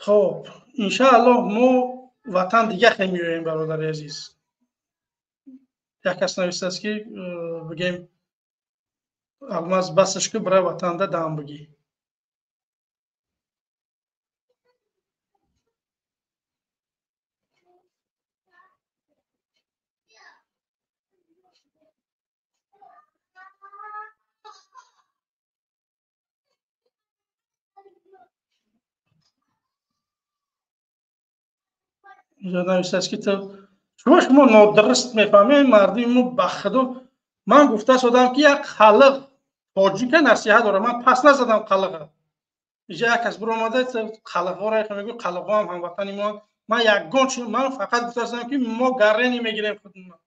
Хоб, иншааллоҳ, мо ватан дига хе меоем, бародари азиз. Як кас навистааст ки, бигем, Алмаз, басаш ки, бира ватанда дам бигӣ. Навистааст ки шумо нодуруст мефаҳмед мардуми мо. Ба худо, ман гуфта содам ки як халқ тоҷика насиҳат дорам, ман пас назадам қалиға. Иҷа як кас биромада қалиғҳоро мегӯ, қалиғҳо ҳам ҳамватани мо. Ман ягон чи, ман фақат гуфта ки мо гаррени мегирем худмон.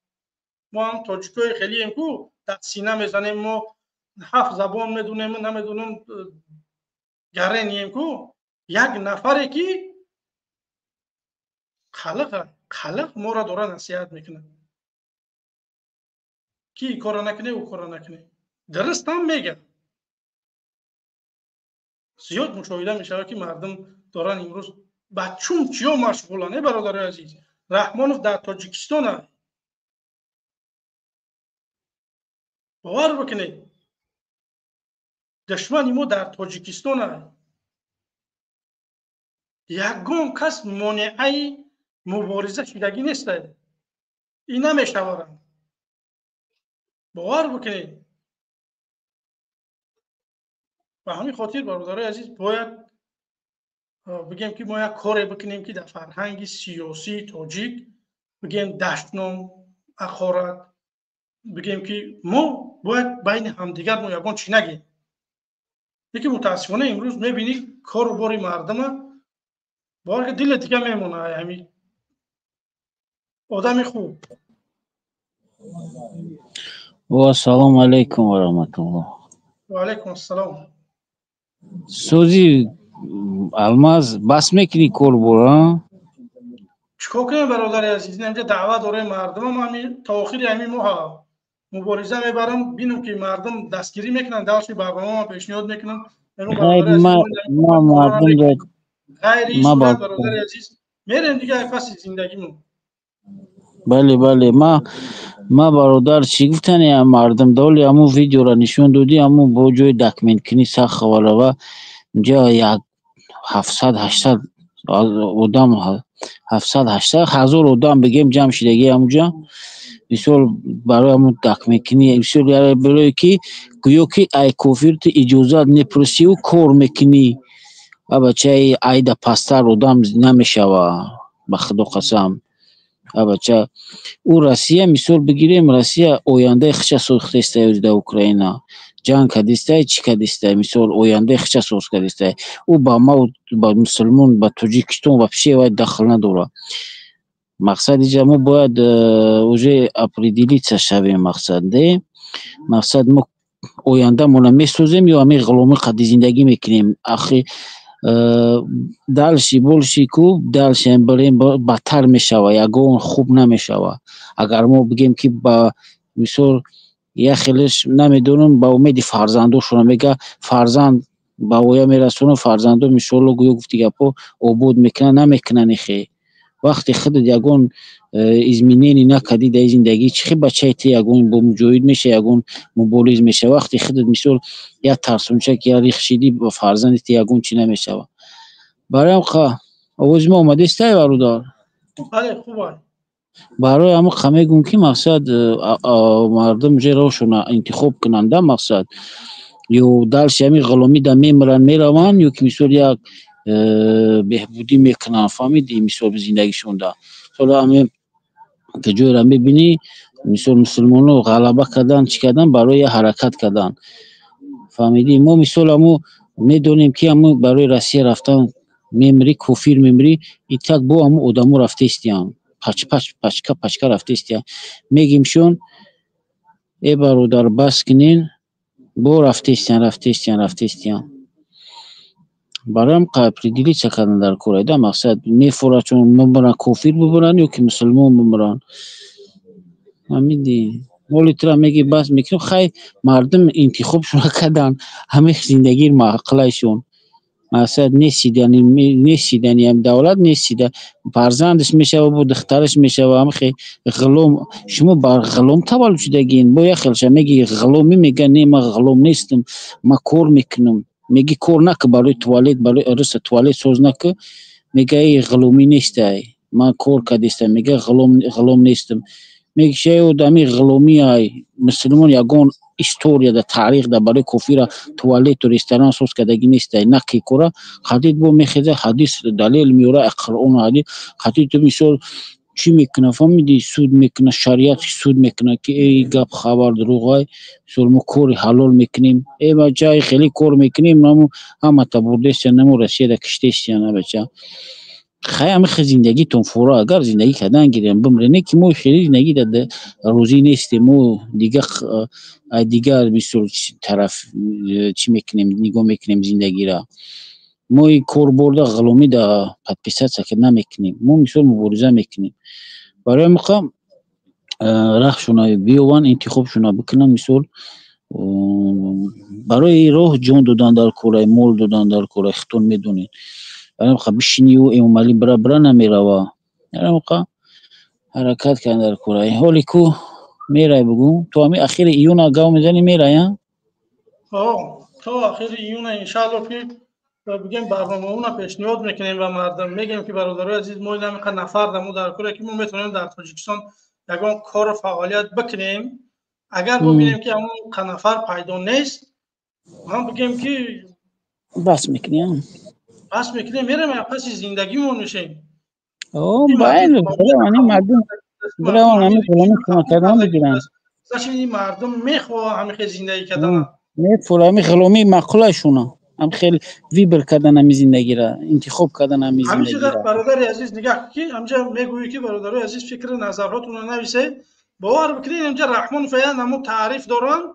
Мо ҳам тоҷикои хелием ку дар сина мезанем, мо ҳафт забон медунем, намедунем, гаррением ку. Як нафаре ки қалиқ қалиқ моро дора насиҳат мекунад ки ин корро накунӣ, ӯ корро накунӣ. Дурустам мегӯяд. Зиёд мушоҳида мешавад ки мардум доранд имрӯз ба чун чиё машғуланд. Э, бародарои азиз, Раҳмонов дар Тоҷикистон, бовар бикунед, душмани мо дар Тоҷикистон. Ягон кас монеаи мубориза шидагӣ нест, ин намешаваранд, бовар бикунед. Ба ҳамин хотир, бародарои азиз, бояд бигем ки мо як коре бикунем ки дар фарҳанги сиёсии тоҷик, бигем, даштном, ҳақорат, бигем ки мо бояд байни ҳамдигар мо ягон чӣ нагем. Лекин мутаассифона имрӯз мебинӣ кору бори мардума, бовар ки диле дига мемонад. Ҳамин одами хуб. Ассалому алайкум ва раҳматуллоҳ. Ва алайкум ассалом. Сӯзи Алмаз, бас мекунӣ корбора? Чӣ кор кунем, бародари азиз? Инҷа даъват дорем мардумам, ҳами то охири ҳамин моҳ мубориза мебарам, бинам ки мардум дастгирӣ мекунанд, дальше барномаам пешниҳод мекунам. Ғайри сурат, бародари азиз, мерем дига паси зиндагимон. Бале, бале, ма, бародар, чӣ гуфтани, мардум доли ҳамун видеоро нишон додӣ, ҳамун бо ҷои документкунӣ саховарава инҷа як 700-800 одам, 700-800 ҳазор одам, бигем, ҷамъ шидаги ҳамунҷа. Мисол, барои ҳамун документкунӣ, мисол, барое ки гӯё ки ай кофир ту иҷозат мепурсиву кор мекунӣ, а бачаи айда пасттар одам намешава. Ба худо қасам, а бача, ӯ Россия, мисол бигирем, Россия ояндаи хича сохтестай дар Украина, ҷанг кардистай, чӣ кардистай, мисол, ояндаи хича соз кардистай. Ӯ ба ма, ба мусулмон, ба Тоҷикистон вообще вай дахл надорад. Мақсад, иҷа мо бояд уже определиться шавем. Мақсад де, мақсад, мо ояндамона месозем ё ҳамин ғуломӣ қадди зиндагӣ мекунем? Ахи, дальше больше ку дальше бирем, бадтар мешава, ягон хуб намешава. Агар мо бигем ки ба мисол як хелеш намедонам, ба умеди фарзандошона мега, фарзанд ба воя мерасонам, фарзандо, мисоло, гӯё гуфти гапҳо обод мекунанд, намекунанд ихе. Вақте худат ягон изменение накардӣ дар зиндагӣ, чӣ хел бачаи ту ягон бо муҷоҳид меша, ягон мубориз меша? Вақте худат мисол як тарсончак, як рих шидӣ, ба фарзанди ту ягон чӣ намешава. Барои ҳам овози мо омадестай, бародар? Бале, хуб. Барои ҳамон қа мегӯм, ки мақсад мардум уже роҳшона интихоб кунанда, мақсад ё дальше ҳамин ғуломӣ да мемиранд, мераванд, ё ки мисол як беҳбудӣ мекунанд, фаҳмидӣ, мисол зиндагишонда. Мисол ҳамин ки ҷойро мебинӣ, мисол мусулмоно ғалаба кардан, чӣ кардан, барои як ҳаракат кардан, фаҳмидӣ. Мо мисол ҳамо медонем, ки ҳамо барои Россия рафтан мемирӣ, кофир мемирӣ, и так бо ҳамо одамо рафтаистиянд, пач пач, пачка пачка рафтаистиянд. Мегимшон: «Э бародар, бас кунен», бо рафтаистиянд, рафтаистиянд, рафтаистиянд. Барои ҳам определиться кардан дар кор айда, мақсад мефорад, чун мемиранд, кофир бимиранд ё ки мусулмон бимиранд, фаҳмидӣ. Моли тура меги, бас мекунем, хай, мардум интихобшона карданд, ҳамин зиндагии маъқулайшон. Мақсад несидани, несидани ҳам давлат несида, фарзандаш мешава, бо духтараш мешава ҳамихе ғулом. Шумо бар ғулом таваллуд шудагин, бо як хелша меги ғуломӣ, мега: «Не, ман ғулом нестам, ман кор мекунам». Меги: «Кор нака, барои туалет, барои риса туалет соз нака». Мега: «Эй, ғуломӣ нестай, ман кор кардистам». Мега: «Ғулом, ғулом нестам». Меги: «Шай одами ғуломӣ ай, мусулмон ягон историяда, таърихда барои кофира туалету ресторан соз кардагӣ нестай, наки кора». Хатид бо мехеза, ҳадис далел меёра, Қуръону ҳадис. Хатид ту мисол чӣ мекуна, фаҳмидӣ, суд мекуна, шариат суд мекуна, ки эй, гап хабар дурӯғай. Мисол мо кори ҳалол мекунем, э бача, хеле кор мекунем, наму ҳамата бурдестиян, наму Россияда киштестиян, бача. Хай, ҳами хел зиндагитон фура, агар зиндагӣ кардан гирем, бимре, не ки мо хеле зиндагӣ да розӣ нестем. Мо дигар мисол тараф чӣ мекунем, нигоҳ мекунем зиндагиро. Мо ин кор бурда ғуломӣ да подписаться ки намекунем, мо мисол мубориза мекунем. Барои ҳамин раҳшона биёванд, интихобшона бикунанд. Мисол барои роҳ ҷон додан дар корай, мол додан дар корай, худтон медонед. Барои ҳамин бишинию Эмомалӣ бира бира намерава, барои ҳамин ҳаракат кардан дар корай. Ҳоли ку мерай, бугӯ, то ҳамин ахири июна гав мезанӣ, мерай? То ахири июна, иншаалло, ки бигем, барномаона пешниҳод мекунем ба мардум, мегем, ки бародарои азиз, мо инамиқа нафар дамо дар коре, ки мо метавонем дар Тоҷикистон ягон кору фаъолият бикунем. Агар бибинем, ки ҳамон қа нафар пайдо нест, ман бигем, ки бас мекунем. Бас мекунем, мерем, паси зиндагимон мешем. Мардум кардан мегиранд. Мардум мехоҳа ҳамихе зиндагӣ кардан. Мефура, ҳами ғуломии маъқулашуна, ҳам хел выбор кардан, ҳами зиндагира интихоб кардан, ҳами зиндагира. Бародари азиз, нигаҳ, ки ҳамҷа мегӯӣ, ки бародарои азиз, фикри назарҳотонро нависед. Бовар бикунед, инҷа Раҳмонов я намо таъриф доранд,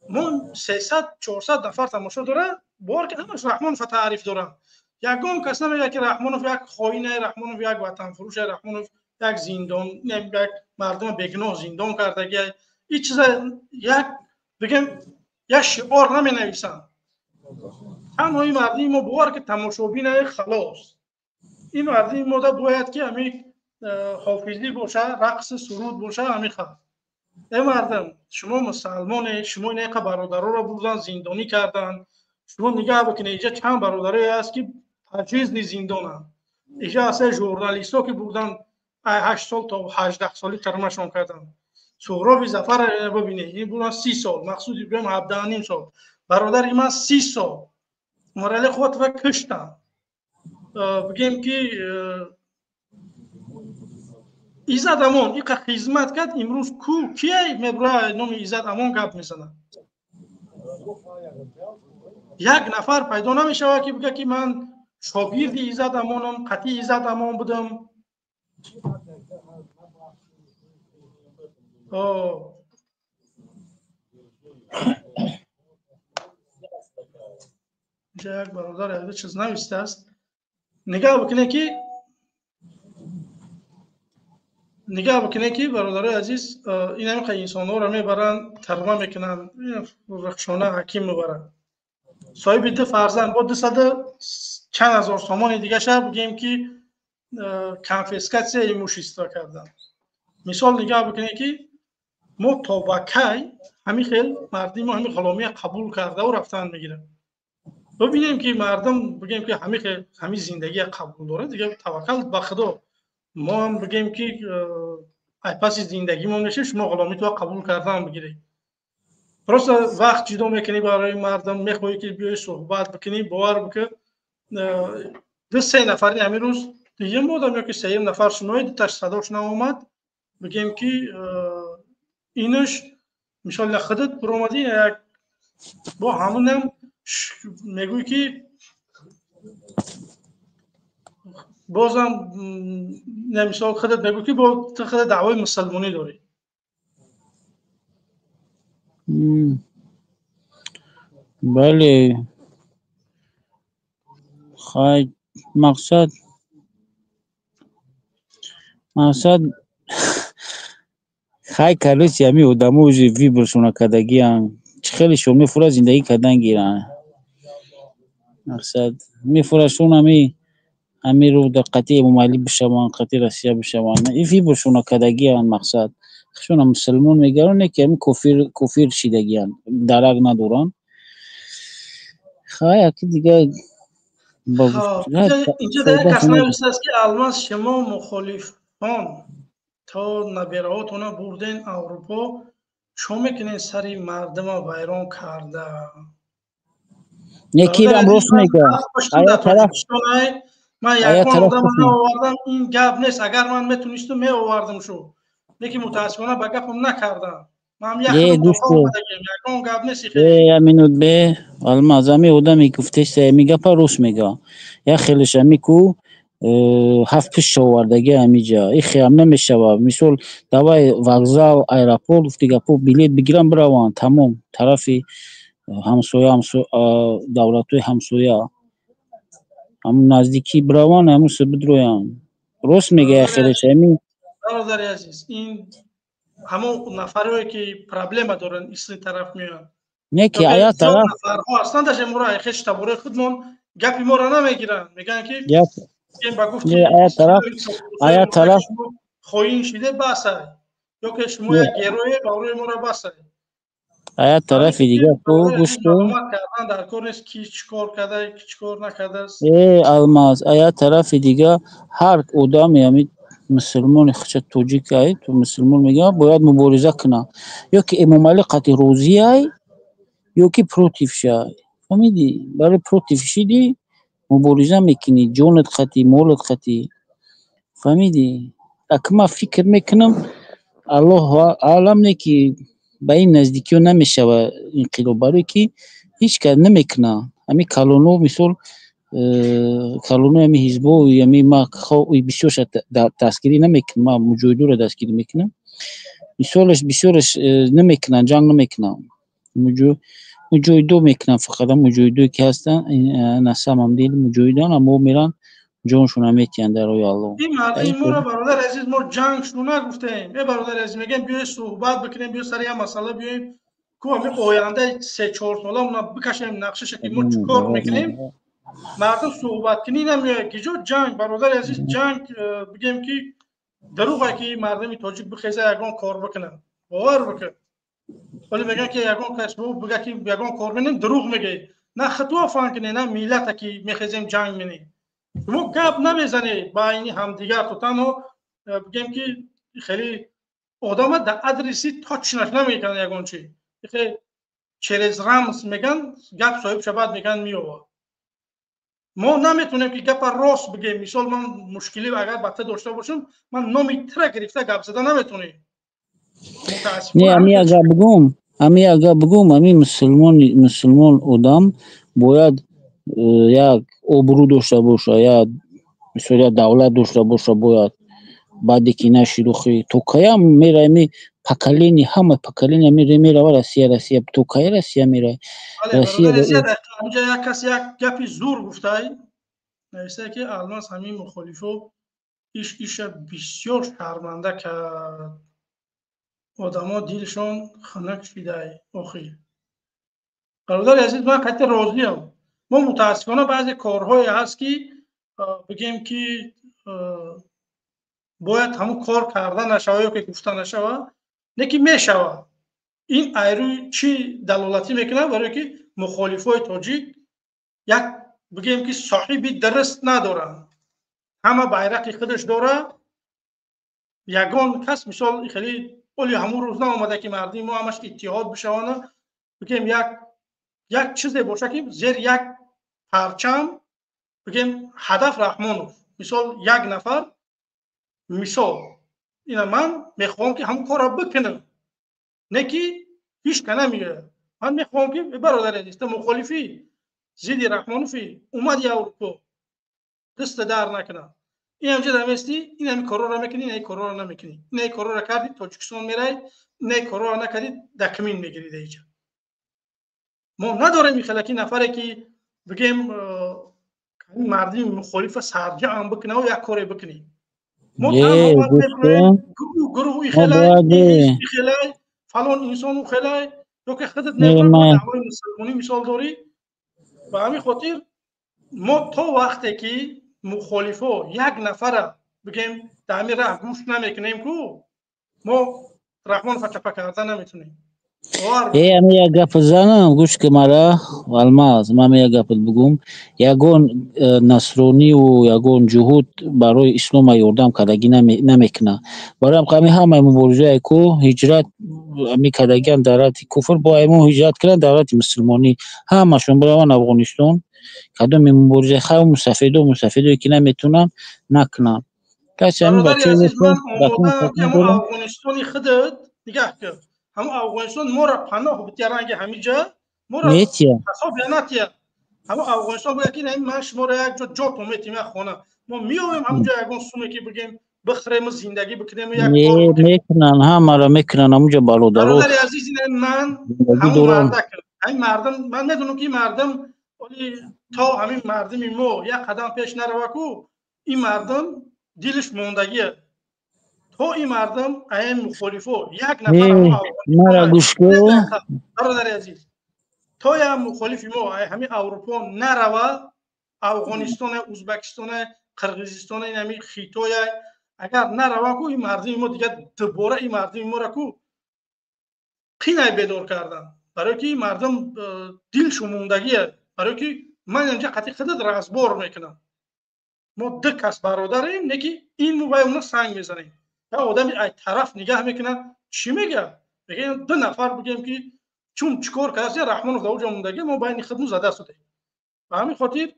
мо 300, 400 нафар тамошо дорад, бовар ки ҳамаш Раҳмонова таъриф доранд. Ягон кас намегӯяд, ки Раҳмонов як хоине, Раҳмонов як ватанфурӯше, Раҳмонов як зиндон, як мардума бегуноҳ зиндон кардагия. Ин чиза як бигем, як шиор наменависанд. Танҳо ин мардуми мо, бовар ки тамошобинаи халос, ин мардуми мо да бояд, ки ҳамин ҳофизӣ боша, рақси суруд боша, ҳамин хел. Э мардум, шумо мусалмоне, шумо инақа бародароро бурдан, зиндонӣ карданд. Шумо нигаҳ бикунед, инҷа чанд бародарое ҳаст, ки пожизненно зиндонанд. Инҷа ҳаста журналистҳо, ки бурдан, 8 сол то 18 соли тармашон карданд. Суҳроби Зафар бибинед, ин бурдан 30 сол, Мақсуд Иброҳим 17,5 сол, бародари ман 30 сол, Умарали Қувватова куштанд. Бигем, ки Иззат Амон иқа хизмат кард, имрӯз ку кие мебура номи Иззат Амон гап мезанад? Як нафар пайдо намешавад, ки бига, ки ман шогирди Иззат Амонам, қатъи Иззат Амон будам. Инҷа як бародар як чиз навистааст. Нигаҳ бикунед, ки нигаҳ бикунед, ки бародарои азиз, ин ҳамиқа инсонҳоро мебаранд, тарма мекунанд. Рахшона Ҳаким мебаранд, соҳиби ду фарзанд, бо дусаду чанд ҳазор сомони дигаша, бигем, ки Конфискация имущества кардан. Мисол нигаҳ бикунед, ки мо то ба кай ҳамин хел мардуми мо ҳамин ғуломия қабул кардаву рафтан мегирад. Бибинем, ки мардум, бигем, ки ҳамин хел ҳамин зиндагия қабул дорад. Дига таваккал ба Худо, мо ҳам, бигем, ки айпаси зиндагимон мешем, шумо ғуломитро қабул кардан бигиред. Просто вақт ҷудо мекунӣ барои мардум, мехоҳӣ, ки биёи суҳбат бикунӣ. Бовар бикун, ду се нафари ҳамин рӯз дуюм будам ё ки сеюм нафар шунои, дуташ садош наомад. Бигем, ки инаш мисол худат биромадӣ, як бо ҳамунам мегӯй, ки бозам, мисол, худат мегӯй, ки бо ту худат даъвои мусалмонӣ дорӣ. Бале, хай, мақсад, хай, короче, ҳамин одамо уже выбор шона кардагианд. Чӣ хелешон мефурад, зиндагӣ кардан гиранд. Мақсад, мефурашон ҳамин рӯ дар қатъи Эмомалӣ бишаванд, қатъи Россия бишаванд. И выбор шона кардагианд. Мақсад, хушона мусулмон мегаранд, не ки ҳамин кофир шидагианд, дарак надоранд. Хай, яки дига. Инҷа дар як кас нависааст, ки Алмаз, шумо мухолифон то набираҳотона бурден Аврупо, чо мекунен сари мардума вайрон карда? Не, кирам рост мега. Ман ягон одама наовардам, ин гап нест. Агар ман метунистум, меовардам шу, лекин мутаассифона ба гапам накардам. Ягон гап нест. Минут бе, Алмаз, ами одаме гуфтеста, ами гапа рост мега. Як хелеш ами ку ҳафт пишт овардаги ҳамиҷа, ихеам намешава. Мисол, давай вокзал, аэропорт, гуфти гапо, билет бигирам, бираванд, тамом, тарафи ҳамсоя, давлатҳои ҳамсоя, ҳамун наздикӣ бираванд, ҳамун бидроянд. Рост мега як хелеш ами. Бародари азиз, ин ҳамон нафарое ки проблема доранд, исли тараф меоянд. Не, ки ая тараф нафарҳо ҳастанд, даже моро хеш табораи худмон гапи моро намегиранд, мегӯянд, ки ба гуфти ая тараф хоин шиде, басай, ё ки шумо як герое барои моро, басай. Ая тарафи дига ку, гӯш кун. Кардан дар кор нест, ки чӣ кор карда, ки чӣ кор накардааст. Э, Алмаз, ая тарафи дига ҳар одаме, ами мусулмони хуча, тоҷик ай, ту мусулмон мегӯям, бояд мубориза кунад: ё ки Эмомалӣ қатъи розӣ ай, ё ки против шай. Фаҳмидӣ? Барои против шидӣ, мубориза мекунӣ ҷонат қатъи, молат қатъи. Фаҳмидӣ? Ака, ман фикр мекунам, Аллоҳу аълам, не ки ба ин наздикиҳо намешава инқилоб, барое ки ҳеҷ кас намекунад. Ҳамин калоно, мисол, калонои ҳами ҳизбо, ами ма бисёрша дастгирӣ намекунам, ма муҷоҳидоро дастгирӣ мекунам. Мисолаш, бисёраш намекунанд, ҷанг намекунанд, муҷоҳидо мекунанд. Фақат муҷоҳидое ки ҳастанд, на самом деле муҷоҳидон, аммо меранд, ҷоншона метиҳанд дар роҳи Аллоҳ. Ин мардуми моро, бародари азиз, мо ҷанг шуну нагуфтем. Э, бародари азиз, мегӯем, биёед суҳбат бикунем, биё сари як масъала биёем ку, ҳамин ояндаи 3-4 сола мона бикашем, нақшаша, ки мо чӣ кор мекунем. Мардум суҳбаткунӣ намеояд, ки ҷо ҷанг, бародари азиз, ҷанг. Бигем, ки дурӯғе, ки мардуми тоҷик бихеза, ягон кор бикунад. Бовар бикун, вале мегӯянд, ки ягон кас бига, ки ягон кор менем, дурӯғ мегӯед. На хитво фаҳм кунед, на миллата, ки мехезем, ҷанг менем. Шумо гап намезанед байни ҳамдигар, то танҳо, бигем, ки хеле одама дар адреси точно ш намекунад ягон чи, через рамз меган, гап соҳиб шабад меган, меовад. Мо наметонем, ки гапа рост бигем. Мисол, ман мушкилӣ агар ба та дошта бошам, ман номи тира гирифта гап зада наметонем. Не, ами агар бугум, ами мусулмон одам бояд як обрӯ дошта боша, як, мисол, як давлат дошта боша. Бояд баъде ки нашидухи, то каям мера ами поколение, ҳама поколение мерава Россия, Россия, то кая Россия мера? Россия. Як кас як гапи зур гуфтай, нависта, ки Алмаз, ҳамин мухолифо иш иша бисёр шарманда кард, одамо дилшон хунук шидай. Охир, бародари азиз, ман қатъи розиям. Мо мутаассифона баъзе корҳое ҳаст, ки, бигем, ки Бояд ҳамун кор карда нашава ё ки гуфта нашава, не ки мешава. Ин айрӯи чӣ далолатӣ мекунад? Барое ки мухолифои тоҷик як бигӯем ки соҳиби дуруст надоранд, ҳама байрақи худаш дора. Ягон кас мисол хеле оли ҳамун рӯз наомада ки мардуми мо ҳамаш иттиҳод бишаванд, бигӯем як чизе боша ки зери як парчам, бигӯем ҳадаф Раҳмонов, мисол як нафар, мисол ина ман мехоҳам ки ҳамун корро бикунам, не ки ҳеҷ ка намеояд. Ман мехоҳам ки, бародари азиз, ту мухолифӣ, зидди Раҳмонофӣ, омади Аврупо, даста дар накунад. Ин ҳамҷа даместӣ, ин ҳами корҳоро мекунӣ, ин корҳоро намекунӣ, ин корҳоро кардӣ, Тоҷикистон мерай, ин корҳоро накардӣ, документ мегирӣ. Даиҷа мо надорем ихелаки нафаре ки бигем мардуми мухолифа сарҷамъ бикунаву як коре бикунӣ. Мо гурӯҳ ихелай, фалон инсону хелай, ё ки худат даъвои мусулмонӣ мисол дорӣ. Ба ҳамин хотир мо то вақте ки мухолифо як нафара бигем дар ҳамин раҳ гӯш намекунем ку, мо Раҳмонова чапа карда наметунем. Э, ами як гап занам, гӯш ки мара, Алмаз, ман як гапат бугум. Ягон насрониву ягон ҷуҳуд барои ислома ёрдам кардагӣ намекунад. Барои ҳами ҳамаи муборизае ку ҳиҷрат ами кардагиам давлати куфр, бо мо ҳиҷрат карданд давлати мусулмонӣ, ҳамашон бираванд Афғонистон. Кадоми мубориза хай мусафедо, мусафедое ки наметунанд, накунанд. Касе ҳамин бачаи худат нигаҳ кар, ҳамун Афғонистон моро паноҳ битя, ранги ҳамиҷа моро ҳасоб натия. Ҳамун Афғонистон бояд ки ман шуморо як ҷо ҷотон метим, як хона мо меоем, ҳамунҷо ягон суме ки бигем бихӯрему зиндагӣ бикунем. Як мекунанд, ҳамаро мекунанд ҳамунҷо, бародаро. Бародари азиз, ман ҳамун мардак, ҳамин мардум, ман медонам ки мардум то ҳамин мардуми мо як қадам пеш нарава ку, ин мардум дилиш мондагие. То ин мардум аям мухолифо як нафар, мара гӯш кун, бародари азиз, то як мухолифи мо ҳамин Аврупо нарава, Афғонистона, Ӯзбекистона, Қирғизистона, ҳамин Хитоя агар нарава ку, ин мардуми мо дигар дубора ин мардуми моро ку қинай бедор кардан, барое ки ин мардум дилшу мондагие. Барое ки ман инҷа қатъи худат разбор мекунам, мо ду кас бародарем, не ки ин вай уна санг мезанем. Одами ай тараф нигаҳ мекунад, чӣ мега? Мега ду нафар бигем ки чун чӣ кор кардааст Раҳмонов дар уҷо мондагӣ, мо байни худмон зада судем. Ба ҳамин хотир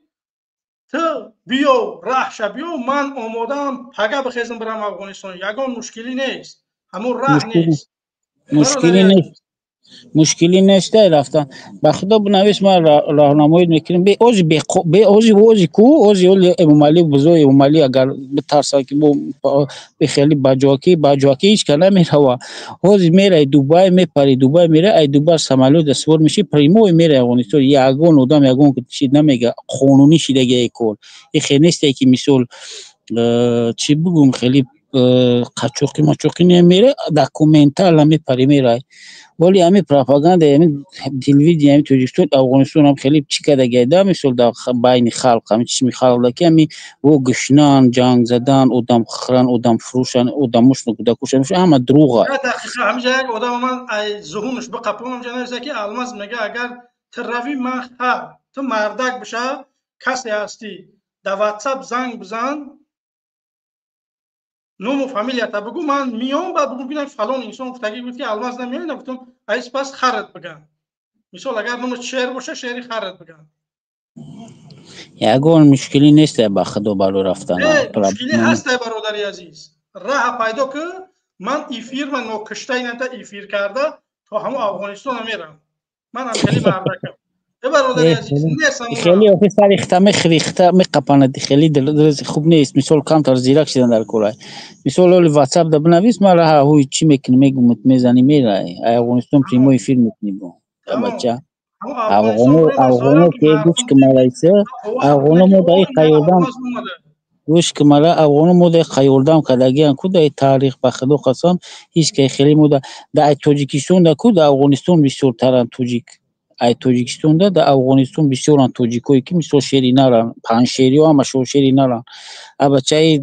ту биё, раҳша биё, ман омодаам пага бихезам бирам Афғонистон, ягон мушкилӣ нест, ҳамун раҳ нест. Мушкилӣ нест, мушкилӣ нест рафтан. Ба худо бинавис, ман роҳнамоӣ мекунем. Ози ози ози ку ози оли Эмомалӣ бузо, Эмомалӣ агар битарсад ки бихели баҷоки баҷоки, ҳеҷ ка намерава. Ҳози мерай Дубай, мепари Дубай, мерай, ай Дубай самолёт савор меши, прямой мерай Афғонистон. Ягон одам ягон чи намега, қонунӣ шидагиай кор. Ихе несте ки мисол чӣ бугум, хеле қачоқӣ мачоқӣ немере, документально мепари мерай. Вале ҳами пропаганда, ҳами телевидение, ҳами Тоҷикистон, Афғонистон ҳам хеле чӣ кардагиай да, мисол дар байни халқ, ҳами чишми халқ да ки ҳами во гушнан, ҷанг задан, одам хӯран, одам фурӯшан, одамошно кӯдакушан, ҳама дурӯға. Ҳамиҷа як одам ман ай зуҳунаш биқапам, ҳамҷа нависа ки Алмаз мега, агар ту равӣ, ман хар, ту мардак биша, касе ҳастӣ, дар Ватсап занг бизан, ному фамилията бугу, ман миём, баъд бугум бинам фалон инсон гуфтагӣ буд ки Алмаз намеояд. Гуфтам айс пас харат биган, мисол агар номаш шер боша, шери харат биган. Ягон мушкилӣ нест, ба худо, барои рафтан. Мушкилӣ ҳаст, бародари азиз, раҳа пайдо ки ман эфирма нокушта инанта эфир карда то ҳамун Афғонистона мерам. Ман ҳам хеле мардакам. Хеле охи сари хита мехрихта меқапанад, хеле хуб нест. Мисол камтар зирак шидан дар кора. Мисол оли Ватсап да бинавис, ман раҳа ҳуй чӣ мекунӣ, мегумут, мезанӣ, мерай ай Афғонистон, прямой эфир мекунӣ бо бача афғоно. Афғоно ки гӯш ки малайса, афғоно мо даи қайёрдам, гӯш ки мара, афғоно мо даи қайёрдам кардагиан ку даи таърих, ба худо қасам, ҳеҷ кай хеле мо да ай Тоҷикистон да ку да Афғонистон бисёртаранд тоҷик. Ай Тоҷикистон да дар Афғонистон бисёранд тоҷикое ки мисол шери наранд, панҷшериҳо ҳамашон шери наранд. А бачаи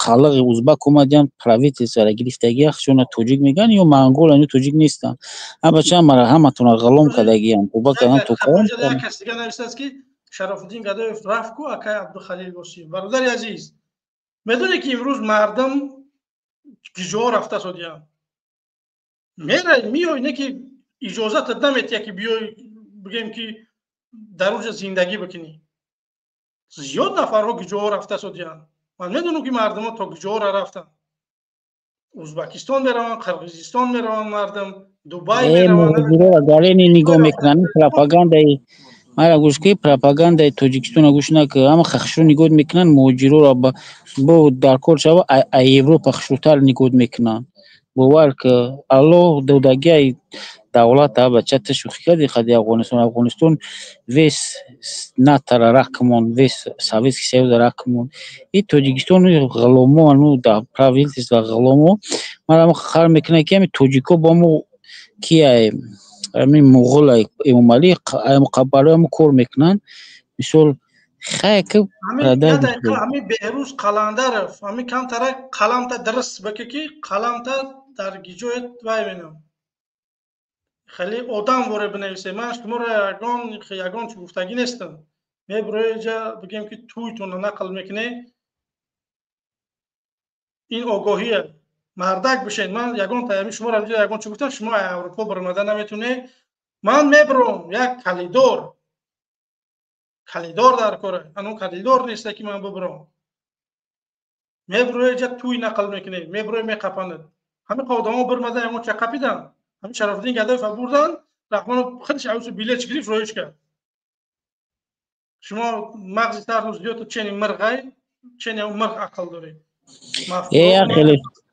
қалиғи узбак омадиам, правительствора гирифтагия, худшона тоҷик мегӯянд ё монголан, ё тоҷик нестанд. А бача ҳамара ҳаматона ғулом кардагиам, туба кардам, то кардам. Як кас дига нависааст, ки Шарофуддин Гадоев рафт ку, акай Абдухалил Восиев. Бародари азиз, медонӣ, ки имрӯз мардум киҷо рафта содиям? Мерай, миёй, не ки иҷозатат наметия, ки биёй, бигем, ки дар уҷа зиндагӣ бикунӣ. Зиёд нафарҳо киҷоҳо рафта содиянд. Ман медонам, ки мардумо то киҷоҳоро рафтанд. Узбакистон мераванд, Қирғизистон мераванд, мардум Дубай мераванд. Гарени нигоҳ мекунанд, пропагандаи мара гӯш ки, пропагандаи Тоҷикистона гӯш накун. Ҳама хушрӯ нигоҳ мекунанд муҳоҷироро, бо дар кор шава, Европа хушрӯтар нигоҳ мекунанд. Бовар ки, Аллоҳ додагиай давлат. А бача, ту шӯхӣ кардӣ қади Афғонистон. Афғонистон весь НАТОра рақмон, весь Советский Союза рақмон. И Тоҷикистон ғуломо, ану правительство ғуломо. Мара хар мекунад, ки ҳами тоҷико бо мо кияй, ҳамин муғул Эмомалӣ барои ҳамо кор мекунанд. Мисол, хай ки. Ҳамин Беҳрӯз Қаландаров, ҳамин камтара қаламта дурст баке, ки қаламта дар гиҷоят вай менам, хеле одам воре бинависе. Ман шуморо ягон чи гуфтагӣ нестам. Мебурои ҷа, бигем, ки тӯйтонро нақл мекунед. Ин огоҳия, мардак бишед. Ман ягон таями шуморо ягон чи гуфтам? Шумо Аврупо баромада наметунед. Ман мебуром, як калидор дар кора, ано калидор неста, ки ман бибуром. Мебурои ҷа, тӯй нақл мекунед, мебурои, меқапанад. Ҳамин одамо бирмада, ягон ча қапидан. Ҳамин Шарофиддин Гадоев бурдан, Раҳмонов худаш авсу билет гирифт, роиш кард. Шумо мағзи сарнуз зиёд, чени мирғай, чени мирғ ақл доред.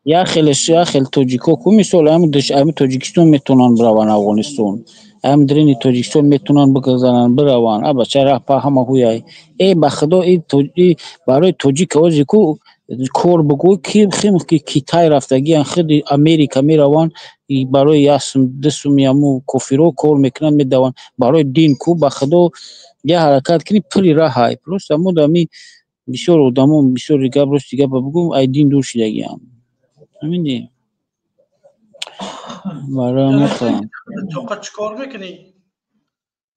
Як хел тоҷико ку, мисол, ҳами Тоҷикистон метавонанд бираванд Афғонистон, ҳам дрини Тоҷикистон метавонанд бигзаранд, бираванд. А бача, раҳпа ҳама ҳуяй. Э, ба худо, и барои тоҷик ози ку кор бигӯй, ки хим ки Китай рафтагиан, худи Америка мераванд, барои як сум, ду суми ҳаму кофиро кор мекунанд, медаванд. Барои дин ку, ба худо, як ҳаракат кунӣ, пули раҳай. Просто мо дами бисёр одамо, бисёр гап, рости гапа бигӯм, ай дин дур шидагиам. Ҳамин барои мехоҳам. Тоқа чӣ кор мекунӣ,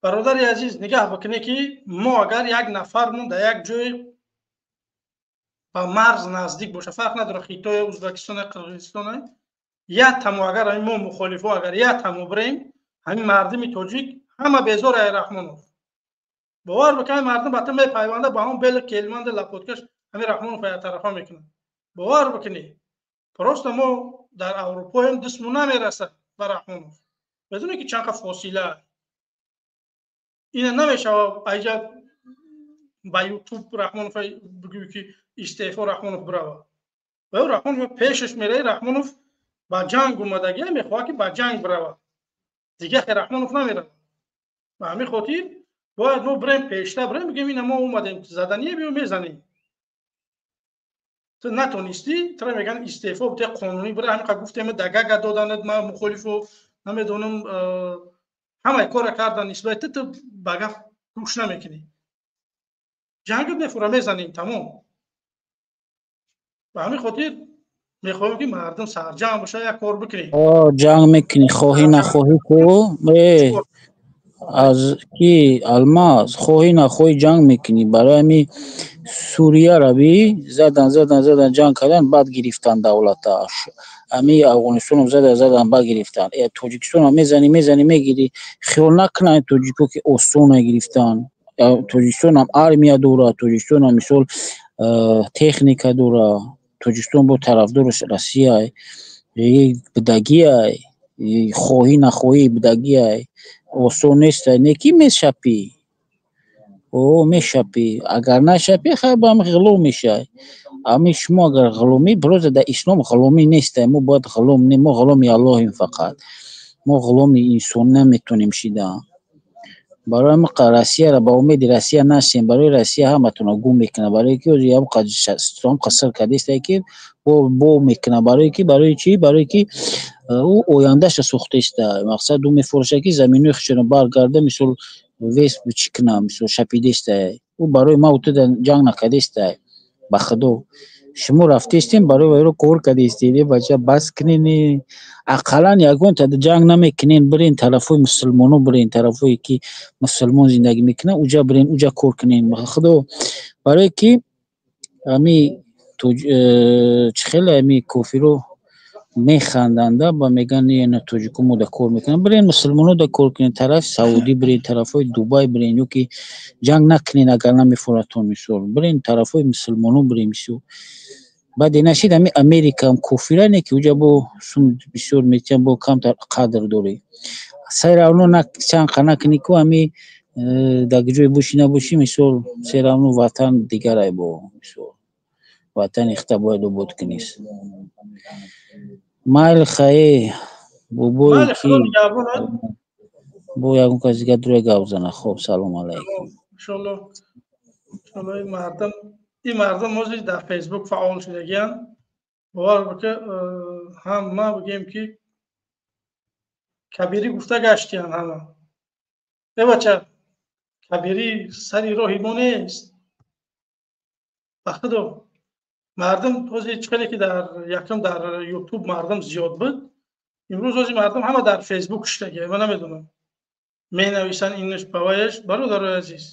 бародари азиз? Нигаҳ бикунӣ, ки мо агар як нафармон дар як ҷой ба марз наздик боша, фарқ надорад, Хитоя, Узбекистона, Қирғизистона, як тамо агар ҳамин мо мухолифо агар як тамо бирем, ҳамин мардуми тоҷик ҳама безор ай Раҳмонов. Бовар бикунед, мардум ба ту мепайванда, ба ҳамон бели келманди лапоткаш ҳамин Раҳмонов яктарафа мекунад. Бовар бикунед, просто мо дар Аврупоем, дастму намерасад ба Раҳмонов. Медонед, ки чанд фосила ина намешава. Айҷа ба Ютуб Раҳмонов бигӯй, ки истеъфо, Раҳмонов бирава. Ва Раҳмонов пешаш мераи. Раҳмонов ба ҷанг омадагия, мехоҳад, ки ба ҷанг бирава. Дига Раҳмонов намерава. Ба ҳамин хотир бояд мо бирем, пешта бирем, бигем: ина мо омадем, задание биё, мезанем. Ту натонистӣ, тура мегӯянд истеъфо бите, қонунӣ бира. Ҳамин гуфтем, дагага доданад, ма мухолифу намедонам, ҳамаи кора кардан нисбати ту, ту ба гап гӯш намекунӣ. Ҷангат мефура, мезанем, тамом. Ба ҳамин хотир мехоҳем, ки мардум сарҷамъ боша, як кор бикунем. Ҷанг мекунӣ, хоҳӣ нахоҳӣ ку, аз ки Алмаз, хоҳӣ нахоҳӣ ҷанг мекунӣ. Барои ҳами Сурияра би задан, задан, задан, ҷанг кардан, баъд гирифтан давлата. Ҳами Афғонистонам зада, задан, баъд гирифтан. Тоҷикистонам мезанӣ, мезанӣ, мегирӣ. Хиёл накунанд тоҷико, ки осона гирифтан. Тоҷикистонам армия дорад, Тоҷикистонам мисол техника дорад. Тоҷикистон бо тарафдораш Россия будагиай, хоҳӣ нахоҳӣ будагиай. Осон нест, не ки мешапӣ, о мешапӣ. Агар нашапӣ, хай, ба ҳами ғулом мешавӣ. Ами шумо агар ғуломӣ, просто дар ислом ғуломӣ нест. Мо бояд ғулом не, мо ғуломи Аллоҳем фақат. Мо ғуломи инсон наметонем шида. Барои ҳамин Россияро ба умеди Россия нашем, барои Россия ҳаматонро гум мекунад, барои ки ҳам қаср кардааст ки бо мекунад, барои ки барои чӣ? Барои ки ӯ ояндаша сохтааст. Мақсад ӯ мефурӯшад ки заминои худшонро баргарда, мисол вес чӣ кунад, мисол шапидааст. Ӯ барои ма утуда ҷанг накардааст. Ба худо шумо рафтаистем, барои вайро кор кардистед. Э бача, бас кунен, ақаллан ягон ҷанг намекунен, бирен тарафҳои мусулмоно, бирен тарафҳое ки мусулмон зиндагӣ мекунад, уҷа бирен, уҷа кор кунен. Ба худо, барое ки ами чӣ хеле ами кофиро механданда ба мегӯянд, не, тоҷико мо да кор мекунанд. Бирен мусулмоно да кор кунен, тарафи Саудӣ бирен, тарафҳои Дубай бирен, ё ки ҷанг накунен, агар намефуратон, мисол бирен тарафҳои мусулмоно бирен. Мисол баъде нашид ами Америкаам кофира не ки уҷа бо сум бисёр метиҳан, бо камтар қадр дорӣ. Все равно чанд накунӣ ку ами дар ҷое бошӣ набошӣ, мисол все равно ватан дигарай, бо мисол ватани худта бояд обод кунӣ. Майли, хае бобое ки бо ягон кас дигар дуре гап зана. Хоб, салом алайкум. Иншолло, мардум, ин мардум ҳозир дар Фейсбук фаъол шудагиянд. Бовар бика, ҳама бигем ки Кабирӣ гуфта гаштиянд ҳама. Э бача, Кабирӣ сари роҳи мо нест. Ба худо, мардум ҳозир чӣ хеле ки дар якум дар Ютуб мардум зиёд буд, имрӯз ҳозир мардум ҳама дар Фейсбук шудагия. Ман намедонам, менависанд инаш баваяш. Бародарои азиз,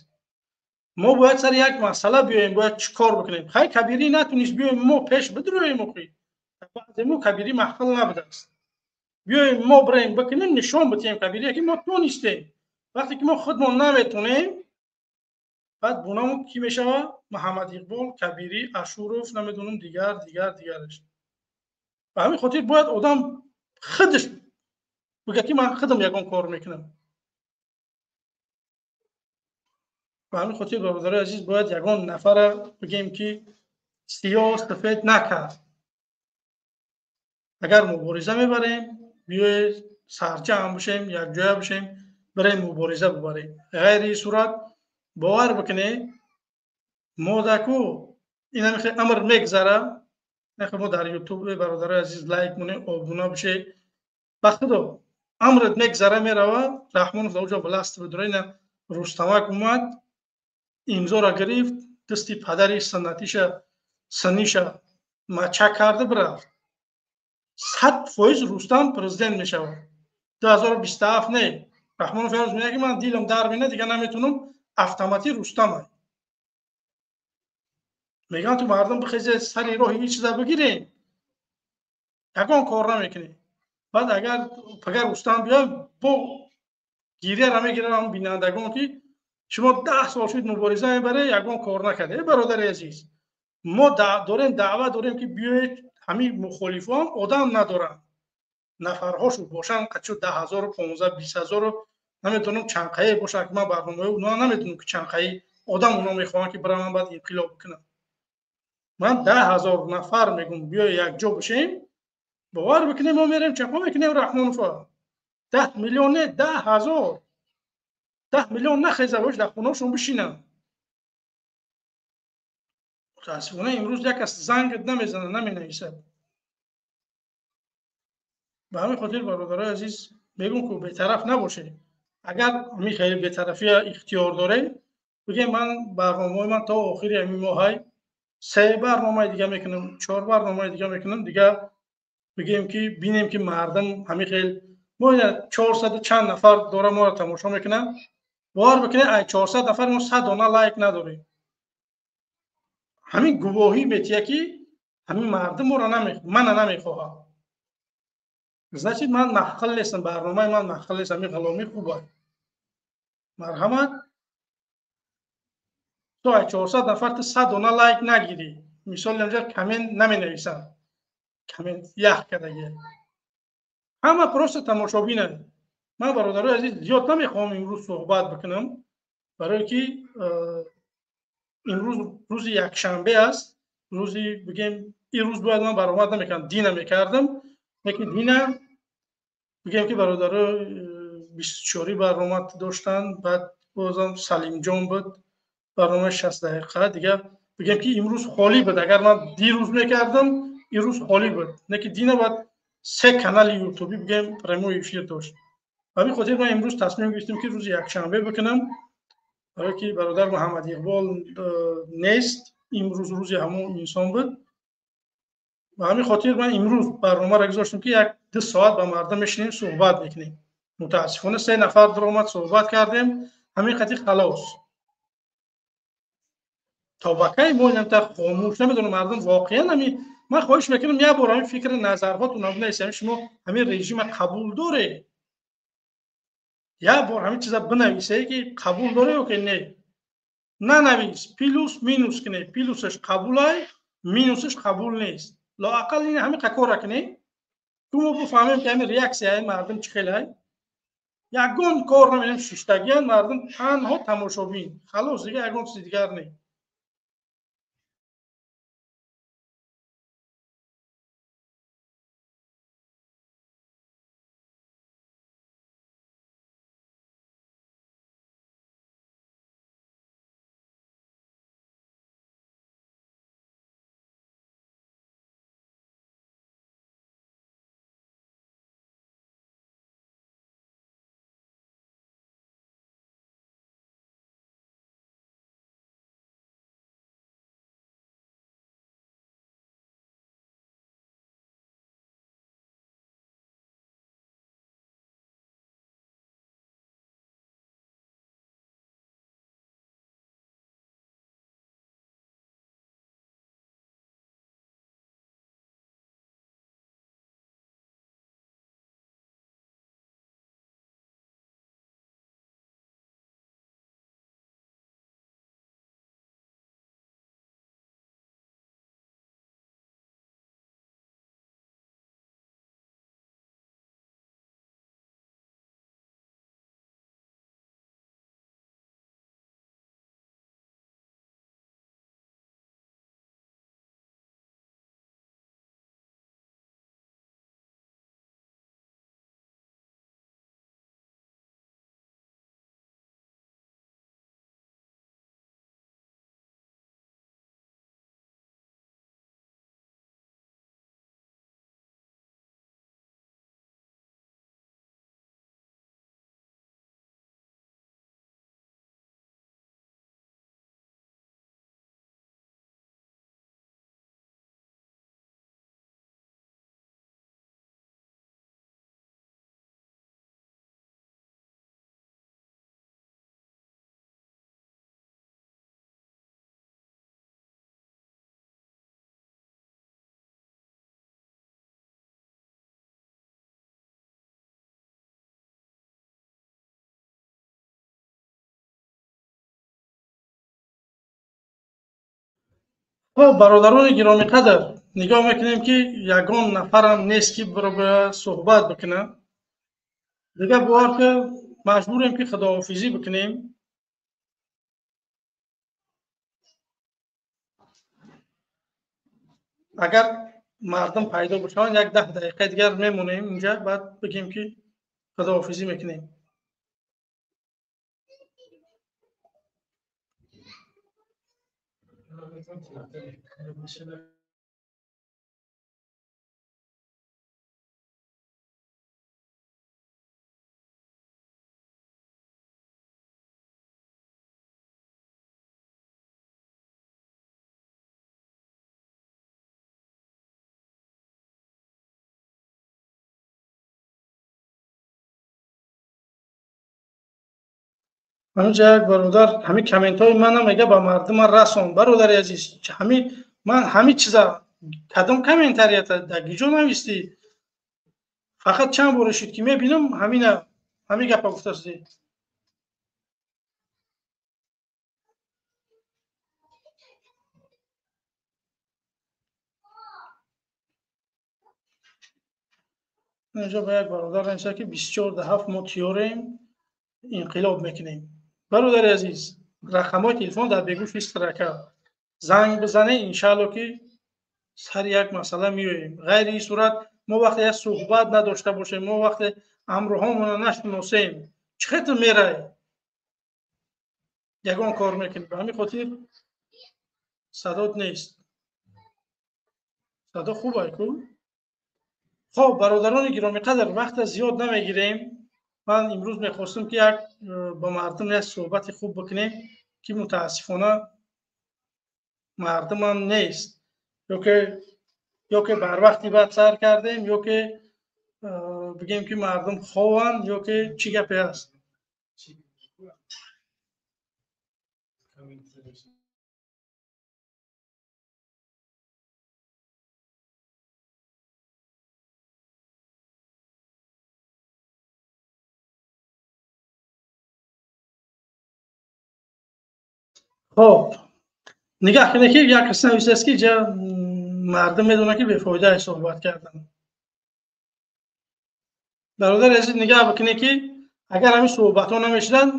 мо бояд сари як масъала биёем, бояд чӣ кор бикунем? Хай, Кабирӣ натунист, биёем мо пеш бидроем. Охи баъзе мо Кабирӣ маҳфил набудааст. Биёем мо бираем, бикунем, нишон бидиҳем Кабирие ки мо тонистем. Вақте ки мо худмон наметонем, баъд бунамон кӣ мешавад? Муҳаммад Иқбол, Кабирӣ, Ашуров, намедонам, дигар, дигар, дигараш. Ба ҳамин хотир бояд одам худаш бигӯяд ки ман худам ягон кор мекунам. Ба ҳамин хотир, бародарои азиз, бояд ягон нафара бигем ки сиёҳ сафед накард. Агар мубориза мебарем, биёед сарҷамъ бошем, якҷоя бошем, бирем мубориза бибарем. Ғайри ин сурат, бовар бикунед, модаку ин амр мегзара. Мо дар Ютуб, бародарои азиз, лайк монед, обуна бишед. Ба худо, амрат мегзара, мерава. Раҳмонов дар уҷо власт бидора. Ина Рустамак омад, имзоро гирифт, дасти падари санатиша синиша мача карда бирафт. 100% Рустам президент мешавад 2027. Не, Раҳмонов имрӯз мегӯяд ки ман дилам дар мена, дигар наметунам, автоматӣ Рустама. Мегӯянд ту мардум бихезе, сари роҳи ин чиза бигирем, ягон кор намекунем. Баъд агар Рустам биёд, бо гирияра мегирам бинандагон ки шумо 10 сол шуд мубориза мебаре, ягон кор накарде. Э бародари азиз, мо дорем, даъва дорем ки биёед. Ҳамин мухолифон одам надоранд, нафарҳошу бошанд қачу 10 ҳазору 15, 20 ҳазору намедонам чандқае бошанд ки ман барномаи уно намедонам ки чандқаи одам уно мехоҳанд ки бираванд, баъд инқилоб бикунанд. Ман 10 ҳазор нафар мегӯм, биёй якҷо бошем, бовар бикунем, мо мерем, чапо мекунем Раҳмонова. 10 миллион не, 10 ҳазор, 10 миллион нахеза бош, дар хонаҳошон бишинанд. Мутаассифона, имрӯз як кас занг намезанад, наменависад. Ба ҳамин хотир, бародарои азиз, мегӯм ки бетараф набошед. Агар ҳамин хеле бетарафия ихтиёр дорем, бигем, ман барномаҳои ман то охири ҳамин моҳай се барномаи дига мекунам, чор барномаи дига мекунам. Дига бигем ки бинем ки мардум ҳамин хел мо 400-у чанд нафар дора моро тамошо мекунанд. Бовар бикунед, ай 400 нафар мо 100 дона лайк надорем. Ҳамин гувоҳӣ метиҳад ки ҳамин мардум моро мана намехоҳад. Значит, ман маҳқил нестам, барномаи ман маҳқил нест. Ҳамин ғаломӣ хуб аст, марҳамат. То ай 400 нафар ту 100 дона лайк нагирӣ, мисол инҷа коммент наменависанд, коммент ях кардагия, ҳама просто тамошобинанд. Ман, бародарои азиз, зиёд намехоҳам имрӯз суҳбат бикунам, барое ки имрӯз рӯзи якшанбе аст. Рӯзи бигем, ин рӯз бояд ман баромад намекардам, дина мекардам, лекин дина бигем ки бародаро 24 баромад доштанд. Баъд Бозам Салимҷон буд, барномаи 60 дақиқа. Дигар бигем ки имрӯз холӣ буд. Агар ман дирӯз мекардам, имрӯз холӣ буд. Не ки дина баъд се канали ютубӣ бигем прямой эфир дошт. Ба ҳамин хотир ман имрӯз тасмим гирифтем ки рӯзи якшанбе бикунам, барое ки бародар Муҳаммад Иқбол нест, имрӯз рӯзи ҳамон инсон буд. Ба ҳамин хотир ман имрӯз барномаро гузоштем ки 1-2 соат ба мардум мешинем, суҳбат мекунем. Мутаассифона 3 нафар даромад, суҳбат кардем, ҳамин қадри халос. То ба кай мо инамта хомӯш намедонам мардум воқеан ҳамин. Ман хоҳиш мекунам як бор ҳамин фикри назарҳотон бинависед, шумо ҳамин режима қабул доред? Як бор ҳамин чиза бинависед ки қабул доред ё ки не. Нанавис, плюс минус кунед, плюсаш қабулай, минусаш қабул нест. Лоақал ин ҳамин кора кунед, ки мо бифаҳмем ки ҳамин реаксияи мардум чӣ хелай. Ягон кор намедонем, шиштагиян мардум танҳо тамошобин, халос, дигар ягон чизи дигар не. Хоб, бародарони гиромиқадр, нигоҳ мекунем ки ягон нафарам нест ки суҳбат бикунад. Дигар бовар ки маҷбурем ки худоҳофизӣ бикунем. Агар мардум пайдо бишаванд, 1-10 дақиқа дигар мемонем инҷа, баъд бигем ки худоҳофизӣ мекунем. Ҳаминҷа як бародар ҳамин комментҳои манам мега ба мардума расон. Бародари азиз, ҳамин ман ҳамин чиза кадом комментарията дар гиҷо навистӣ? Фақат чанд бор шуд ки мебинам ҳамина ҳамин гапа гуфтасти. Инҷо ба як бародар нависта ки 24/7 мо тиёрем, инқилоб мекунем. Бародари азиз, рақамҳои телефон дар бегӯш истрака занг бизанед, иншаалло ки сари як масъала меоем. Ғайри ин сурат мо вақте як суҳбат надошта бошем, мо вақте амрҳомонро нашиносем, чӣ хел ту мерай? Ягон кор мекунӣ. Ба ҳамин хотир садот нест. Садо хуб ай ку? Хоб, бародарони гиромиқадр, вақта зиёд намегирем. Ман имрӯз мехостам, ки як ба мардум як суҳбати хуб бикунем, ки мутаассифона мардумам нест. Ё ки барвақти баъд сар кардем, ё ки бигем, ки мардум хованд, ё ки чӣ гапе аст. Хоб, нигаҳ кунед, ки як кас нависааст, ки ҷа мардум медонад, ки бефоида суҳбат кардан. Бародари азиз, нигаҳ бикунед, ки агар ҳамин суҳбатҳо намешуданд,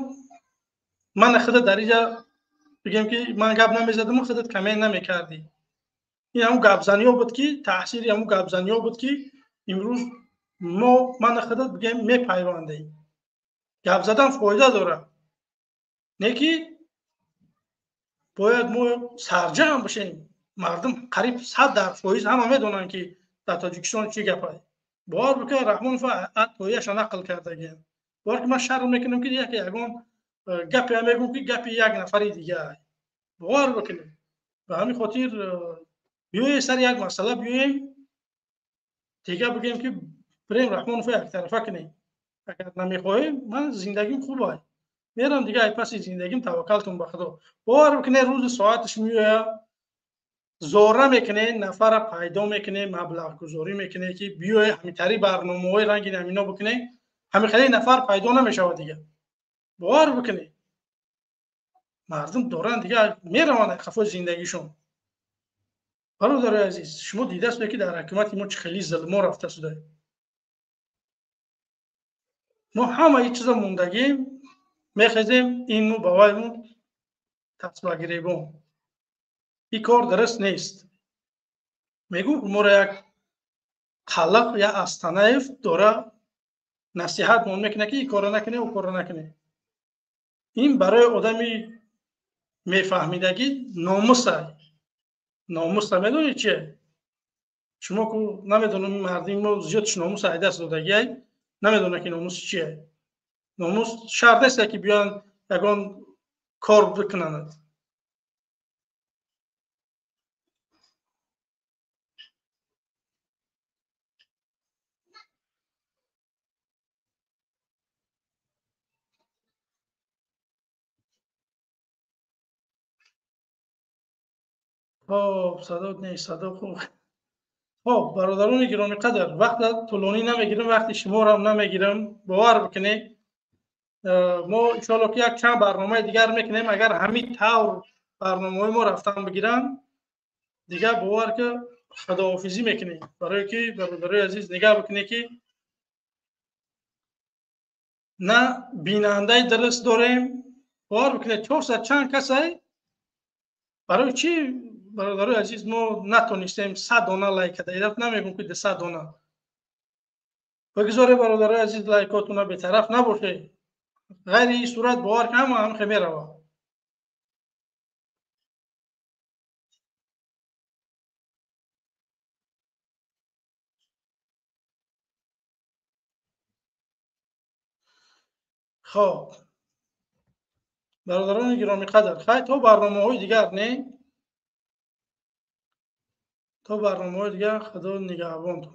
ман худат дар инҷа бигем, ки ман гап намезадаму худат коммент намекардӣ. Ин ҳамун гапзаниҳо буд, ки таъсири ҳамун гапзаниҳо буд, ки имрӯз мо ман худат бигем мепайвандем. Гап задан фоида дорад, не ки бояд мо сарҷамъ бошем. Мардум қариб 100% ҳама медонанд, ки дар Тоҷикистон чӣ гапай. Бовар бикун, Раҳмонов тояша нақл кардагиам. Бовар ки, ман шарм мекунам, ки яке ягон гапе мегӯм, ки гапи як нафари дига. Бовар бикунед. Ба ҳамин хотир биёед, сари як масъала биёем, дига бигӯем, ки бирем Раҳмонова яктарафа кунем. Агар намехоҳем, ман зиндагим хуб ай, мерам дига ай паси зиндагим, таваккалтун ба Худо. Бовар бикунед, рӯзи соаташ меояд, зора мекунед, нафара пайдо мекунед, маблағгузорӣ мекунед, ки биёе ҳамитари барномаҳои ранги ҳамино бикунед. Ҳамихеле нафар пайдо намешавад дига. Бовар бикунед, мардум доранд, дига мераванд қафои зиндагишон. Бародарои азиз, шумо дидаст, ки дар ҳукумати мо чӣ хеле зулмо рафта шуда. Мо ҳамаи чиза мондагим, мехезем, ину ба вайму тасбагиребон. Ин кор дуруст нест. Мегӯ, моро як қаллақ, як Астанаев дора насиҳат мон мекунад, ки ин корро накунӣ, ӯ корро накунӣ. Ин барои одами мефаҳмидагӣ номуса. Номуса медонед чие? Шумо ку намедонам, мардими мо зиёдш номуса ай даст додагиай, намедонад, ки номус чие. Номус шарт нест, ки биёянд ягон кор бикунанд. Хоб, садо нест, садо хуб. Хоб, бародарони гиромиқадр, вақта тӯлонӣ намегирам, вақти шуморо намегирам. Бовар бикунед, мо иншоалло ки як чанд барномаи дигар мекунем. Агар ҳамин тавр барномаҳои мо рафтан бигиранд, дигар бовар ки худоҳофизӣ мекунем. Барое ки, бародарои азиз, нигаҳ бикунед, ки на бинандаи дуруст дорем. Бовар бикунед, 400 чанд касай. Барои чӣ, бародарои азиз, мо натонистем 100 дона лайк када? Намегӯм, ки 200 дона бигзоре. Бародарои азиз, лайкотуна бетараф набошед. Ғайри ин сурат, бовар ки ҳама ҳамхе меравад. Хоб, бародарони гиромиқадр, хай, то барномаҳои дигар, не, то барномаҳои дигар, Худо нигаҳбонтон.